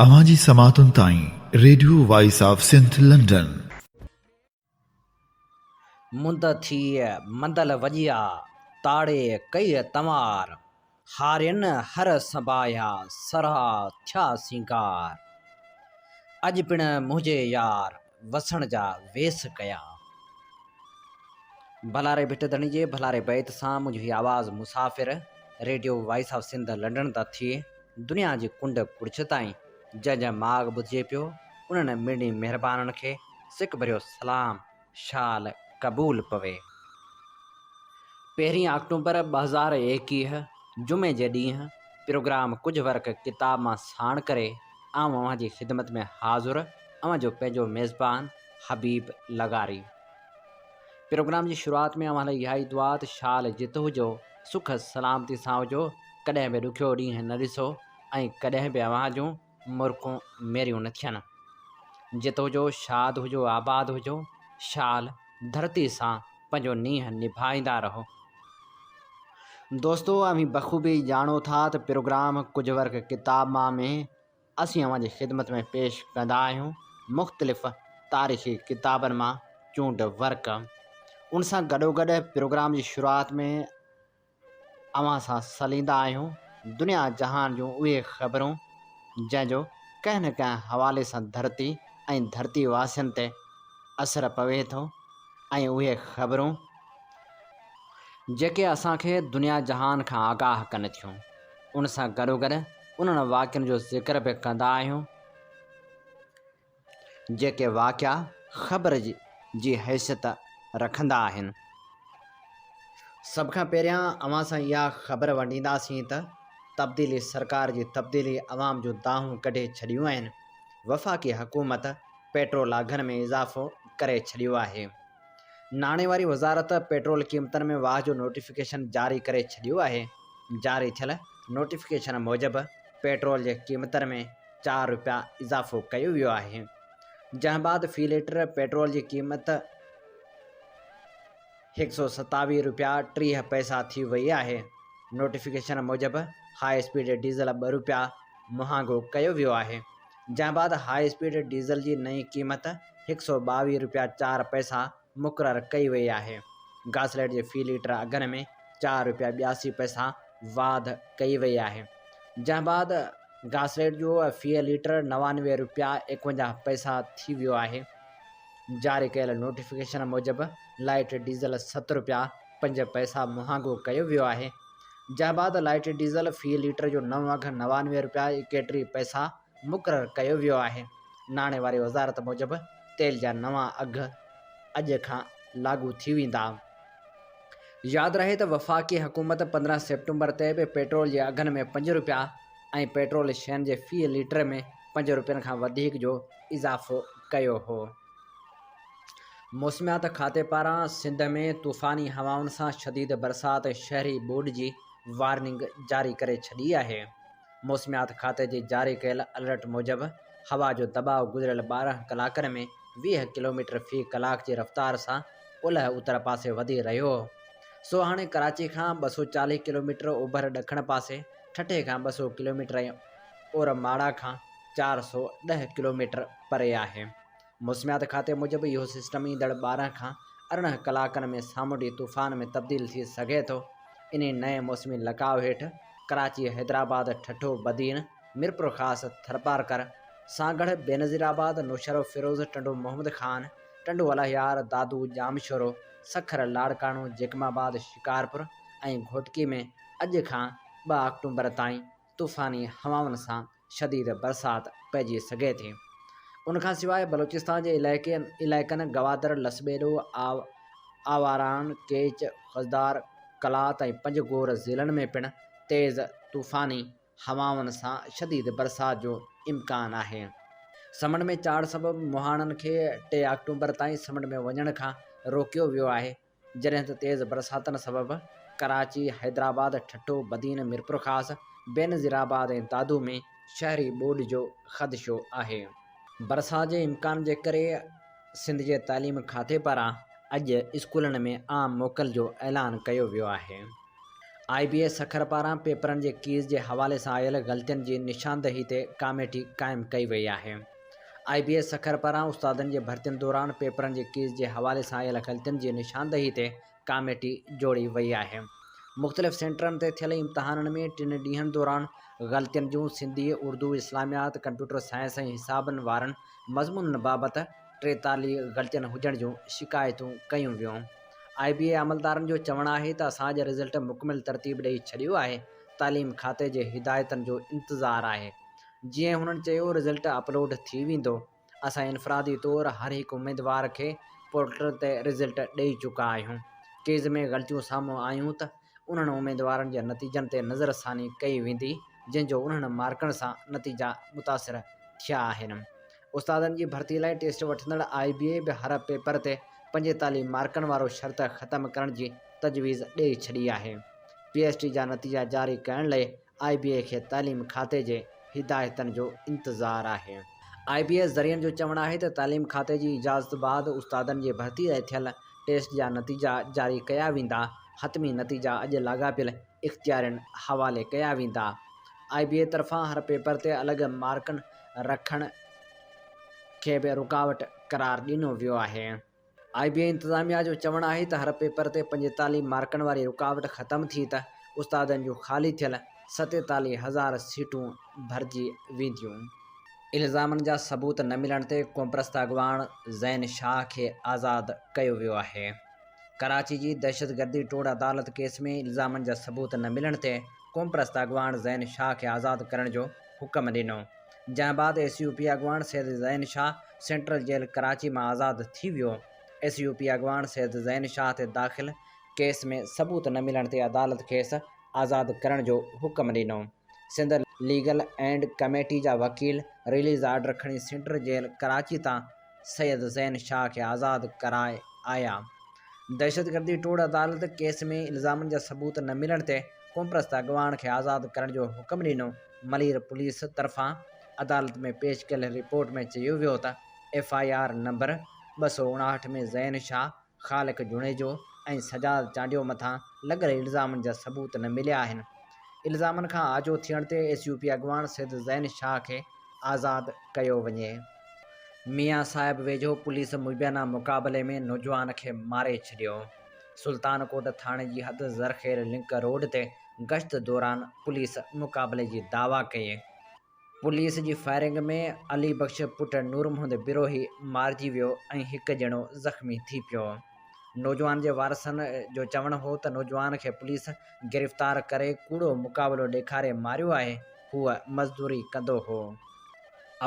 اوهان جي سماعتن تائين radio voice of Sindh London. مند ٿي مندل وڄيا، تاڙي ڪئي تنوار. هارين هر سنباهيا، سرها ٿيا سينگار. اڄ پڻ منهنجي يار، وسڻ جا ويس ڪيا. ڀلاري ڀٽ ڌڻي جي ڀلاري بيت سان منهنجو هي آواز مسافر radio voice of Sindh London تان ٿئي. دنيا جي ڪنڊ ڪڙڇ تائين جنهن جنهن ماڳ ٻڌجي پيو، انهن مڙني مهربانن کي سڪ ڀريو سلام شال قبول پوي. پهرين آڪٽومبر 2021 جمعي جي ڏينهن پروگرام ڪجهه ورق ڪتاب مان ساڻ ڪري آئون اوهان جي خدمت ۾ حاضر اوهان جو پنهنجو ميزبان حبيب لغاري. پروگرام جي شروعات ۾ اوهان لاء اها ئي دعا ته شال جت هجو، سک سلامتي سان هجو، ڪڏهن به ڏکيو ڏينهن نه ڏسو ۽ ڪڏهن به اوهان جون مرڪون ميريون نه ٿين. جت هجو، شاد هجو، آباد هجو، شال ڌرتي سان پنهنجو نينهن نڀائيندا رهو. دوستو اوهين بخوبي ڄاڻو ٿا ته پروگرام ڪجهه ورق ڪتاب مان ۾ اسين اوهان جي خدمت ۾ پيش ڪندا آهيون مختلف تاريخي ڪتابن مان چونڊ ورق. ان سان گڏوگڏ پروگرام جي شروعات ۾ اوهان سان سليندا آهيون دنيا جهان جون اهي خبرون جنهن جو ڪنهن نه ڪنهن حوالي سان ڌرتي ۽ ڌرتي واسين تي اثر پوي ٿو ۽ اهي خبرون جيڪي اسان کي دنيا جهان کان آگاهه ڪن ٿيون. ان سان گڏوگڏ انهن واقعن جو ذڪر به ڪندا آهيون، جيڪي واقعا خبر جي حيثيت رکندا آهن. سڀ کان پهريان اوهان سان اها خبر ونڊينداسين ته تبديلي سرڪار جي تبديلي عوام جون دانهون ڪڍي ڇڏيون آهن، وفاقي حڪومت پيٽرول اگهن ۾ اضافو ڪري ڇڏيو آهي. ناڻي واري وزارت پيٽرول قيمتن ۾ واهه جو نوٽيفڪيشن جاري ڪري ڇڏيو آهي، جاري ٿيل نوٽيفڪيشن موجب پيٽرول جي قيمتن ۾ چار رپيا اضافو ڪيو ويو آهي، جنهن بعد في ليٽر پيٽرول جي قيمت 127 رپيا 30 پئسا ٿي وئي آهي، نوٽيفڪيشن موجب هاء اسپيڊ ڊيزل ٻه رپيا مهانگو ڪيو ويو آهي، جنهن بعد هاء اسپيڊ ڊيزل جي نئين قيمت 122 رپيا چار پئسا مقرر ڪئي وئي آهي. گاسليٽ جي في ليٽر اگهن ۾ چار رپيا 82 پئسا واڌ ڪئي وئي آهي. جنهن بعد گاسليٽ جو في ليٽر 99 رپيا 51 پئسا ٿي ويو آهي. جاري ڪيل نوٽيفڪيشن موجب لائيٽ ڊيزل ست رپيا پنج پئسا مهانگو ڪيو ويو آهي. جنهن بعد لائيٽ ڊيزل في ليٽر جو نئون اگهه 99 رپيا 31 پئسا مقرر ڪيو ويو آهي. ناڻي واري وزارت موجب تيل جا نوان اگهه اڄ کان لاڳو ٿي ويندا. ياد رهي ته وفاقي حڪومت 15 سيپٽمبر تي به پيٽرول جي اگهن ۾ پنج رپيا ۽ پيٽرول شين جي في ليٽر ۾ پنج رپين کان وڌيڪ جو اضافو ڪيو هو. موسميات کاتي پاران سنڌ ۾ طوفاني هوائن سان شديد برسات ۽ شهري ٻوڏ جي وارننگ جاري ڪري ڇڏي آهي. موسميات کاتي جي جاري ڪيل الرٽ موجب هوا جو دٻاء گذريل 12 ڪلاڪن ۾ 20 ڪلوميٽر في ڪلاڪ جي رفتار سان اولهه اتر پاسي وڌي رهيو هو سو هاڻي ڪراچي کان 240 ڪلوميٽر اوڀر ڏکڻ پاسي، ٺٽي کان 200 ڪلوميٽر ۽ اورماڙا کان 410 ڪلوميٽر پري آهي. موسميات کاتي موجب اهو سسٽم ايندڙ 12 کان 18 ڪلاڪن ۾ سامونڊي طوفان ۾ تبديل ٿي سگهي ٿو. انهي نئين موسمي لقاء هيٺ ڪراچي، حيدرآباد، ٺٽو، بدين، ميرپورخاص، ٿرپارڪر، سانگهڙ، بينظيرآباد، نوشهروفيروز، ٽنڊو محمد خان، ٽنڊو الهيار، دادو، ڄامشورو، سکر، لاڙڪاڻو، جيڪب آباد، شڪارپور ۽ گهوٽڪي ۾ اڄ کان 2 آڪٽومبر تائين طوفاني هوائن سان شديد برسات پئجي سگهي ٿي. ان کان سواء بلوچستان جي علائقن گوادر، لسٻيلو، آواران، ڪيچ، خضدار، قلات ۽ پنجگور ضلعن ۾ پڻ تيز طوفاني هوائن سان شديد برسات جو امڪان آهي. سمنڊ ۾ چاڙهه سبب مهاڻن کي 3 آڪٽوبر تائين سمنڊ ۾ وڃڻ کان روڪيو ويو آهي. جڏهن ته تيز برساتن سبب ڪراچي، حيدرآباد، ٺٽو، بدين، ميرپورخاص، بينظيرآباد ۽ دادو ۾ شهري ٻوڏ جو خدشو آهي. برسات جي امڪان جي ڪري سنڌ جي تعليم کاتي پاران اڄ اسڪولن ۾ عام موڪل جو اعلان ڪيو ويو آهي. آء بي اي سکر پاران پيپرن جي ڪيز جي حوالي سان آيل غلطين جي نشاندهي تي ڪاميٽي قائم ڪئي وئي آهي. آء بي اي سکر پاران استادن جي ڀرتين دوران پيپرن جي ڪيز جي حوالي سان آيل غلطين جي نشاندهي تي ڪاميٽي جوڙي وئي آهي. مختلف سينٽرن تي ٿيل امتحانن ۾ ٽن ڏينهن دوران غلطين جون سنڌي، اردو، اسلاميات، ڪمپيوٽر سائنس ۽ حسابن وارن مضمونن بابت 43 غلطين هجڻ جون شڪايتون ڪيون ويون. آء بي اي عملدارن جو چوڻ آهي ته اسان اڄ رزلٽ مڪمل ترتيب ڏئي ڇڏيو آهي، تعليم کاتي جي هدايتن جو انتظار آهي. جيئن هنن چيو رزلٽ اپلوڊ ٿي ويندو، اسان انفرادي طور هر هڪ اميدوار کي پورٽل تي رزلٽ ڏئي چڪا آهيون، ڪيز ۾ غلطيون سامهون آيون ته انهن اميدوارن جي نتيجن تي نظرثاني ڪئي ويندي جن جو انهن مارڪن سان نتيجا متاثر ٿيا آهن. استادن جي ڀرتي لاء ٽيسٽ وٺندڙ آء بي اي به هر پيپر تي 45 مارڪن وارو شرط ختم ڪرڻ جي تجويز ڏئي ڇڏي آهي. پي ايس ٽي جا نتيجا جاري ڪرڻ لئي آء بي اي کي تعليم کاتي جي هدايتن جو انتظار آهي. آء بي اي ذريعن جو چوڻ آهي ته تعليم کاتي جي اجازت بعد استادن جي ڀرتي لاء ٿيل ٽيسٽ جا نتيجا جاري ڪيا ويندا، حتمي نتيجا اڄ لاڳاپيل اختيارين حوالي ڪيا ويندا. آء بي اي طرفان هر پيپر تي الڳ مارڪن رکڻ کي به رڪاوٽ قرار ڏنو ويو آهي. آء بي اي انتظاميا جو چوڻ آهي ته هر پيپر تي 45 مارڪن واري رڪاوٽ ختم ٿي ته استادن جون خالي ٿيل 47 هزار سيٽون ڀرجي وينديون. الزامن جا ثبوت نه ملڻ تي قومپرست اڳواڻ زين شاهه کي آزاد ڪيو ويو آهي. ڪراچي جي دهشتگردي ٽوڙ عدالت ڪيس ۾ الزامن جا ثبوت نه ملڻ تي قومپرست اڳواڻ زين شاهه کي آزاد ڪرڻ جو حڪم ڏنو، جنهن بعد ايس يو پي اڳواڻ سيد زين شاهه سينٽرل جيل ڪراچي مان آزاد ٿي ويو. ايس يو پي اڳواڻ سيد زين شاهه تي داخل ڪيس ۾ ثبوت نه ملڻ تي عدالت کيس آزاد ڪرڻ جو حڪم ڏنو. سنڌ ليگل اينڊ ڪميٽي جا وڪيل رليز آرڊر کڻي سينٽرل جيل ڪراچي تان سيد زين شاهه کي آزاد ڪرائي آيا. دهشتگردي ٽوڙ عدالت ڪيس ۾ الزامن جا ثبوت نه ملڻ تي قومپرست اڳواڻ کي آزاد ڪرڻ جو حڪم ڏنو. ملير پوليس طرفان عدالت ۾ پيش ڪيل رپورٽ ۾ چيو ويو ته F I R number 259 ۾ Zain Shah, خالق جوڻيجو ۽ سجاد چانڊيو مٿان لڳل الزامن جا ثبوت نه مليا آهن. الزامن کان آجو ٿيڻ تي ايس يو پي اڳواڻ سيد زين شاهه کي آزاد ڪيو وڃي. ميان صاحب ويجهو پوليس مبينا مقابلي ۾ نوجوان کي ماري ڇڏيو. سلطان ڪوٽ ٿاڻي جي حد زرخيل لنڪ روڊ تي گشت دوران پوليس مقابلي جي دعويٰ ڪئي. پوليس جي فائرنگ ۾ علي بخش پٽ نور محمد بروهي مارجي ويو ۽ هڪ ڄڻو زخمي ٿي پيو. نوجوان جي وارثن جو چوڻ هو ته نوجوان کي پوليس گرفتار ڪري ڪوڙو مقابلو ڏيکاري ماريو آهي، هو مزدوري ڪندو هو.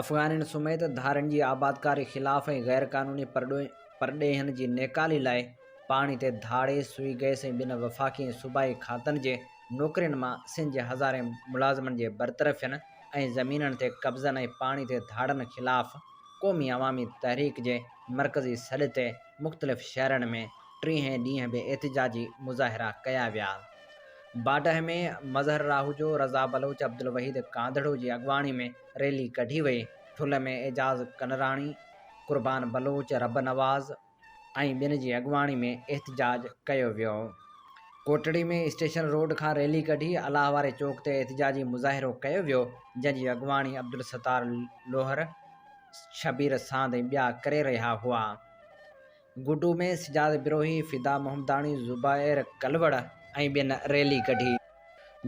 افغانين سميت ڌارين جي آبادڪاري خلاف ۽ غيرقانوني پرڏيهين جي نيڪالي لاء پاڻي تي ڌاڙي، سوئي گئس ۽ ٻين وفاقي ۽ صوبائي کاتن جي نوڪرين مان سنڌ جي هزارين ملازمن جي برطرفين ۽ زمينن تي قبضن ۽ پاڻي تي ڌاڙن خلاف قومي عوامي تحريڪ جي مرڪزي سڏ تي مختلف شهرن ۾ ٽيهين ڏينهن به احتجاجي مظاهرا ڪيا ويا. باڊهه ۾ مظهر راهوجو، رضا بلوچ، عبدالوحيد ڪانڌڙو جي اڳواڻي ۾ ريلي ڪڍي وئي. ٺل ۾ اعجاز ڪنراڻي، قربان بلوچ، رب نواز ۽ ٻين جي اڳواڻي ۾ احتجاج ڪيو ويو. ڪوٽڙي ۾ اسٽيشن روڊ کان ريلي ڪڍي الله واري چوڪ تي احتجاجي مظاهرو ڪيو ويو، جنهن جي اڳواڻي عبدالستار لوهر، شبير ساند ۽ ٻيا ڪري رهيا هئا. گڊو ۾ سجاد بروهي، فدا محمداڻي، زبير ڪلوڙ ۽ ٻين ريلي ڪڍي.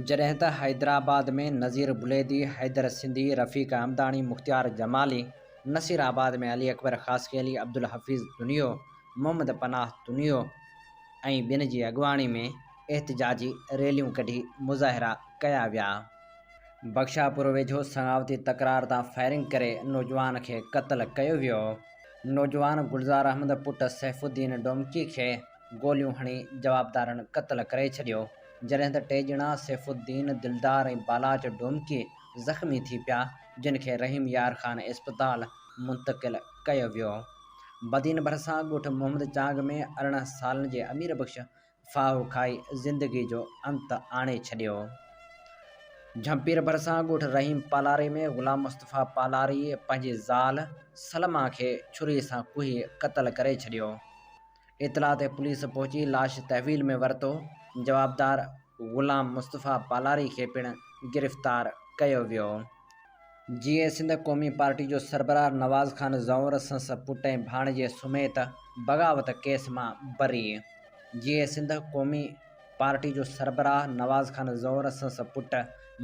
جڏهن ته حيدرآباد ۾ نذير بليدي، حيدر سنڌي، رفيق احمداڻي، مختيار جمالي، نصير آباد ۾ علي اڪبر خاصخيلي، عبدالحفيظ تنيو، محمد پناهه تنيو ۽ ٻين جي اڳواڻي ۾ احتجاجي ريليون ڪڍي مظاهرا ڪيا ويا. بخشاپور ويجهو سڱاوتي تڪرار تان فائرنگ ڪري نوجوان کي قتل ڪيو ويو. نوجوان گلزار احمد پٽ سيف الدين ڊومڪي کي گوليون هڻي جوابدارن قتل ڪري ڇڏيو، جڏهن ته ٽي ڄڻا سيف الدين، دلدار ۽ بالاچ ڊومڪي زخمي ٿي پيا، جن کي رحيم يار خان اسپتال منتقل ڪيو ويو. بدين ڀرسان ڳوٺ محمد چانگ ۾ 18 سالن جي امير بخش ڦاهو کائي زندگي جو انت آڻي ڇڏيو. جهمپير ڀرسان ڳوٺ رحيم پالاري ۾ غلام مصطفيٰ پالاري پنهنجي زال سلميٰ کي ڇري سان ڪهي قتل ڪري ڇڏيو. اطلاع تي پوليس پهچي لاش تحويل ۾ ورتو، جوابدار. غلام مصطفيٰ پالاري کي پڻ گرفتار ڪيو ويو. جيئي سنڌ قومي پارٽي جو سربراهه نواز خان زئور سنس پٽ ۽ ڀاڻيجي سميت بغاوت ڪيس مان بري. جيئي سنڌ قومي پارٽي جو سربراهه نواز خان زئور سنس پٽ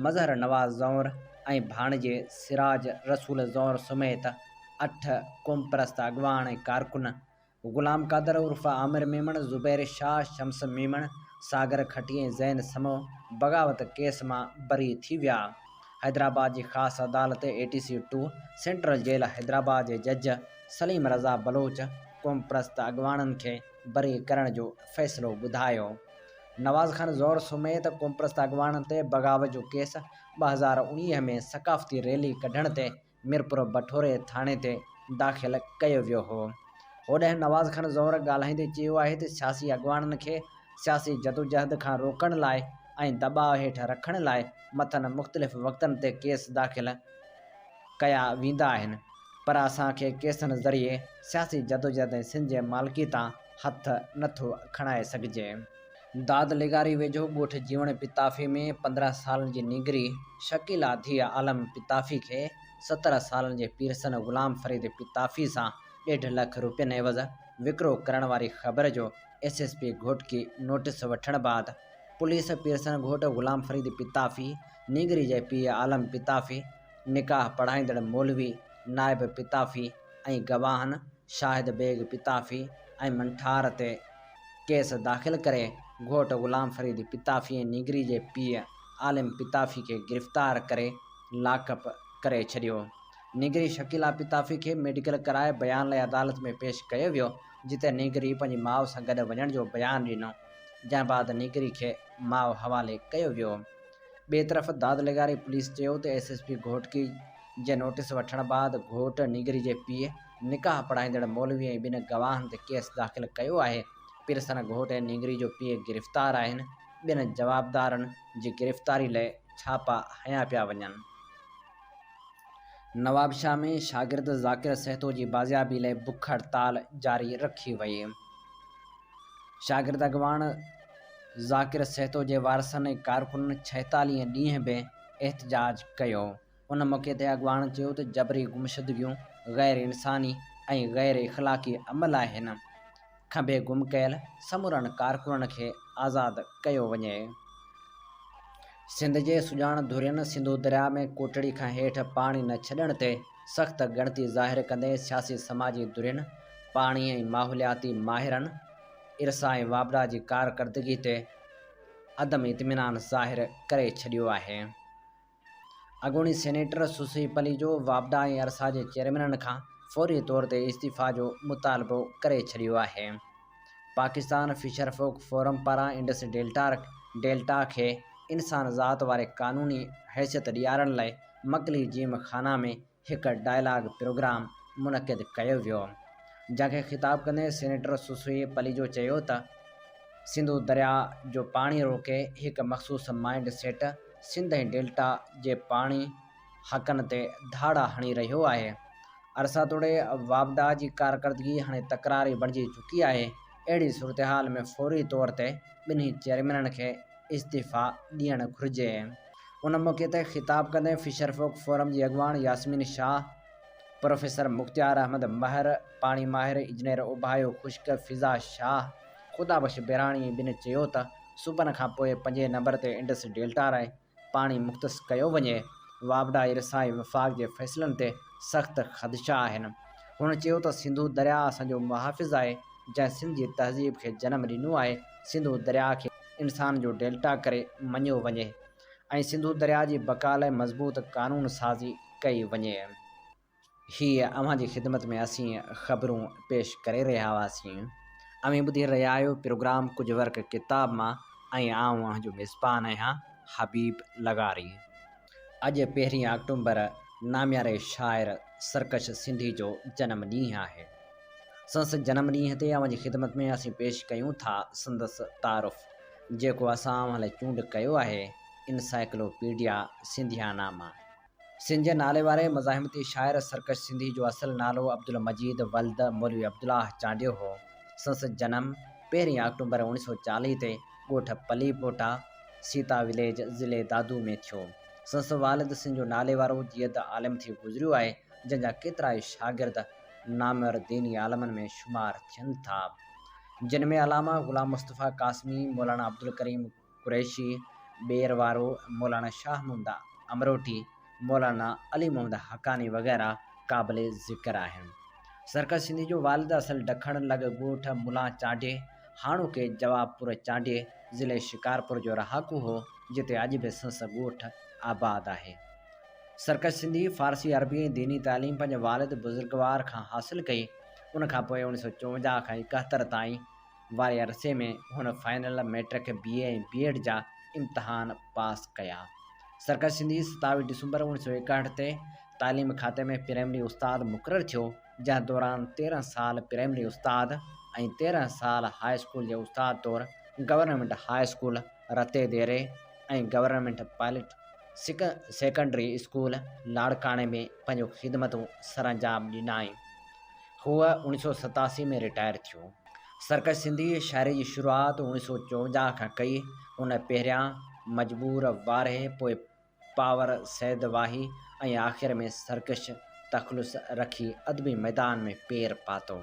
مظهر نواز زئور ۽ ڀاڻيجي سراج رسول زئور سميت اٺ قومپرست اڳواڻ ۽ ڪارڪن غلام قادر عرف عامر ميمڻ، زبير شاهه، شمس ميمڻ، ساگر کٽي ۽ زين سمو بغاوت ڪيس مان بري ٿي ويا. حيدرآباد جي خاص عدالت A T C two central jail Hyderabad جي جج سليم رضا بلوچ قومپرست اڳواڻن کي بري ڪرڻ جو فيصلو ٻڌايو. نواز خان زور سميت قومپرست اڳواڻن تي بغاوت جو ڪيس 2019 ۾ ثقافتي ريلي ڪڍڻ تي ميرپور بٺوري ٿاڻي تي داخل ڪيو ويو هو. هوڏانهن نواز خان زئور ڳالهائيندي چيو آهي ته سياسي اڳواڻن کي سياسي جدوجهد کان روڪڻ لاء ۽ دٻاء هيٺ رکڻ لاء مٿن مختلف وقتن تي ڪيس داخل ڪيا ويندا آهن پر اسان کي ڪيسن ذريعي سياسي جدوجهد ۽ سنڌ جي مالڪي تان هٿ نٿو کڻائي سگهجي. داد لغاري ويجهو ڳوٺ جيوڻ پتافي ۾ 15 سالن جي نينگري شڪيلا ڌيء عالم پتافي کي 17 سالن جي پيرسن غلام فريد پتافي سان ڏيڍ لک روپين عيوض وڪرو ڪرڻ واري خبر جو S S P Ghotki notice وٺڻ بعد پوليس پيرسن گهوٽ غلام فريد پتافي، نينگري جي پيء عالم پتافي، نڪاح پڙهائيندڙ مولوي نائب پتافي ۽ گواهن شاهد بيگ پتافي ۽ منٺار تي ڪيس داخل ڪري گهوٽ غلام فريد پتافي ۽ نينگري جي پيء عالم پتافي کي گرفتار ڪري لاڪپ ڪري ڇڏيو. نينگري شڪيلا پتافي کي ميڊيڪل ڪرائي بيان لاء عدالت ۾ پيش ڪيو ويو جتي نينگري پنهنجي ماء سان گڏ وڃڻ جو بيان ڏنو جنهن بعد نينگري کي ماء حوالي ڪيو ويو. ٻئي طرف داد لغاري پوليس چيو ته ايس ايس پي گهوٽڪي جي نوٽيس وٺڻ بعد گهوٽ نينگري جي پيء، نڪاح پڙهائيندڙ مولوي ۽ ٻن گواهن تي ڪيس داخل ڪيو آهي، پيرسن گهوٽ ۽ نينگري جو پيء گرفتار آهن، ٻين جوابدارن جي گرفتاري لئه ڇاپا هنيا پيا وڃن. نوابشاهه ۾ شاگرد ذاڪر سهتو جي بازيابي لئه بک هڙتال جاري رکي وئي. شاگرد اڳواڻ ذاڪر سهتو جي وارثن ۽ ڪارڪنن 46 ڏينهن به احتجاج ڪيو. ان موقعي تي اڳواڻن چيو ته جبري گمشدگيون غير انساني ۽ غير اخلاقي عمل آهن، کنڀي گم ڪيل سمورن ڪارڪنن کي آزاد ڪيو وڃي. سنڌ جي سڄاڻ ڌرين سنڌو درياء ۾ ڪوٽڙي کان هيٺ پاڻي نه ڇڏڻ تي سخت ڳڻتي ظاهر ڪندي سياسي سماجي ڌرين، پاڻي ۽ ماحولياتي ماهرن ارسا ۽ واپڊا جي ڪارڪردگي تي عدم اطمينان ظاهر ڪري ڇڏيو آهي. اڳوڻي سينيٽر سسئي پليجو واپڊا ۽ ارسا جي چيئرمينن کان فوري طور تي استعيفا جو مطالبو ڪري ڇڏيو آهي. پاڪستان فشر فوڪ فورم پاران انڊس ڊيلٽا کي انسان ذات واري قانوني حيثيت ڏيارڻ لاء مڪلي جيم خانه ۾ هڪ ڊائلاگ پروگرام منعقد ڪيو ويو، جنهن کي خطاب ڪندي سينيٽر سسئي پليجو چيو ته سنڌو درياء جو پاڻي روڪي هڪ مخصوص مائنڊ سيٽ سنڌ ۽ ڊيلٽا جي پاڻي حقن تي ڌاڙا هڻي رهيو آهي. ارسا توڙي واپڊا جي ڪارڪردگي هاڻي تڪراري بڻجي چڪي آهي، اهڙي صورتحال ۾ فوري طور تي ٻنهي چيئرمينن کي استعيفا ڏيڻ گهرجي. ان موقعي تي خطاب ڪندي فشر فوڪ فورم جي اڳواڻ ياسمين شاهه، پروفيسر مختيار احمد مهر، پاڻي ماهر انجنيئر اوڀايو خشڪ، فضا شاهه، خدا بخش بيراڻي ۽ ٻين چيو ته صوبن کانپوء پنجين نمبر تي انڊس ڊيلٽا لاء پاڻي مختص ڪيو وڃي، واپڊا ارسا ۽ وفاق جي فيصلن تي سخت خدشا آهن. هن چيو ته سنڌو درياء اسان جو محافظ آهي، جنهن سنڌ جي تهذيب کي جنم ڏنو آهي، سنڌو درياء کي انسان جو ڊيلٽا ڪري مڃيو وڃي ۽ سنڌو درياء جي بقا لاء مضبوط قانون سازي ڪئي وڃي. هيء اوهان جي خدمت ۾ اسين خبرون پيش ڪري رهيا هئاسين. اوهين ٻڌي رهيا آهيو پروگرام ڪجهه ورق ڪتاب مان ۽ آئون اوهان جو ميزبان آهيان حبيب لغاري. اڄ پهرين آڪٽومبر نامياري شاعر سرڪش سنڌي جو جنم ڏينهن آهي. سندس جنم ڏينهن تي اوهان جي خدمت ۾ اسين پيش ڪيون ٿا سندس تعارف جيڪو اسان اوهان لاء چونڊ ڪيو آهي انسائيڪلوپيڊيا سنڌيانا مان. سنڌ جي ناليواري مزاحمتي شاعر سرڪش سنڌي جو اصل نالو عبدالمجيد ولد مولوي عبدالله چانڊيو هو. سندس جنم پهرين آڪٽومبر 1940 تي ڳوٺ پلي پوٽا، سيتا وليج ضلعي دادو ۾ ٿيو. سندس والد سنڌ جو ناليوارو جيد عالم ٿي گذريو آهي، جنهن جا ڪيترائي شاگرد نامور ديني عالمن ۾ شمار ٿين ٿا، جن ۾ علامه غلام مصطفيٰ قاسمي، مولانا عبدالڪريم قريشي ٻير وارو، مولانا شاهه محمد امروٽي، مولانا علي محمد حقاني وغيره قابل ذڪر آهن. سرڪش سنڌي جو والد اصل ڊکڻ لڳ ڳوٺ ملان چانڊيي، هاڻوڪي جوابپور چانڊيي، ضلعي شڪارپور جو رهاڪو هو، جتي اڄ به سندس ڳوٺ آباد آهي. سرڪش سنڌي فارسي، عربي ۽ ديني تعليم پنهنجي والد بزرگوار کان حاصل ڪئي. ان کان پوء اوڻيهه سؤ چوونجاهه کان ايڪهتر تائين واري عرصي ۾ هن final, matric, B A ۽ B Ed جا امتحان پاس ڪيا. سرڪش سنڌي ستاويهه ڊسمبر اوڻيهه سؤ ايڪاهٺ تي تعليم کاتي ۾ پرائمري استاد مقرر ٿيو، جنهن دوران 13 سال پرائمري استاد ۽ 13 سال هاء اسڪول جي استاد طور government high school Ratodero ۽ government pilot secondary school لاڙڪاڻي ۾ پنهنجون خدمتون سرانجام ڏنائين. هو اوڻيهه سؤ 87 ۾ رٽائر ٿيو. سرڪش سنڌيء شاعريء جي شروعات اوڻيهه سؤ 54 کان ڪئي. هن پهريان مجبور وارهه، پوء پاور سيد واهي ۽ آخر ۾ سرڪش تخلص رکي ادبي ميدان ۾ پير پاتو.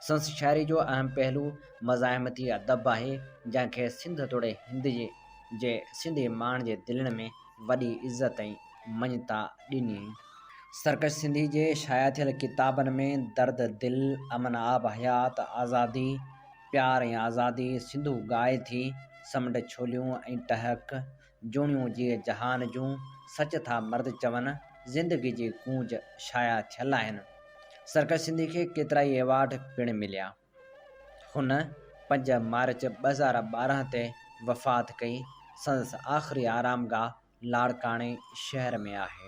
سندس شاعريء جو اهم پهلو مزاحمتي ادب آهي، جنهن کي سنڌ توڙي هند جي سنڌي ماڻهن جي دلين ۾ وڏي عزت ۽ مڃتا ڏني. سرڪش سنڌي جي شايع ٿيل ڪتابن ۾ درد دل، امن آب حيات، آزادي، پيار ۽ آزادي، سنڌو ڳائي ٿي، سمنڊ ڇوليون ۽ ٽهڪ، جوڻيون جيء جهان جون، سچ ٿا مرد چون، زندگي جي ڪونج شايع ٿيل آهن. سرڪش سنڌي کي ڪيترائي ايوارڊ پڻ مليا. هن 5 مارچ 2012 تي وفات ڪئي. سندس آخري آرامگاهه لاڙڪاڻي شهر ۾ آهي.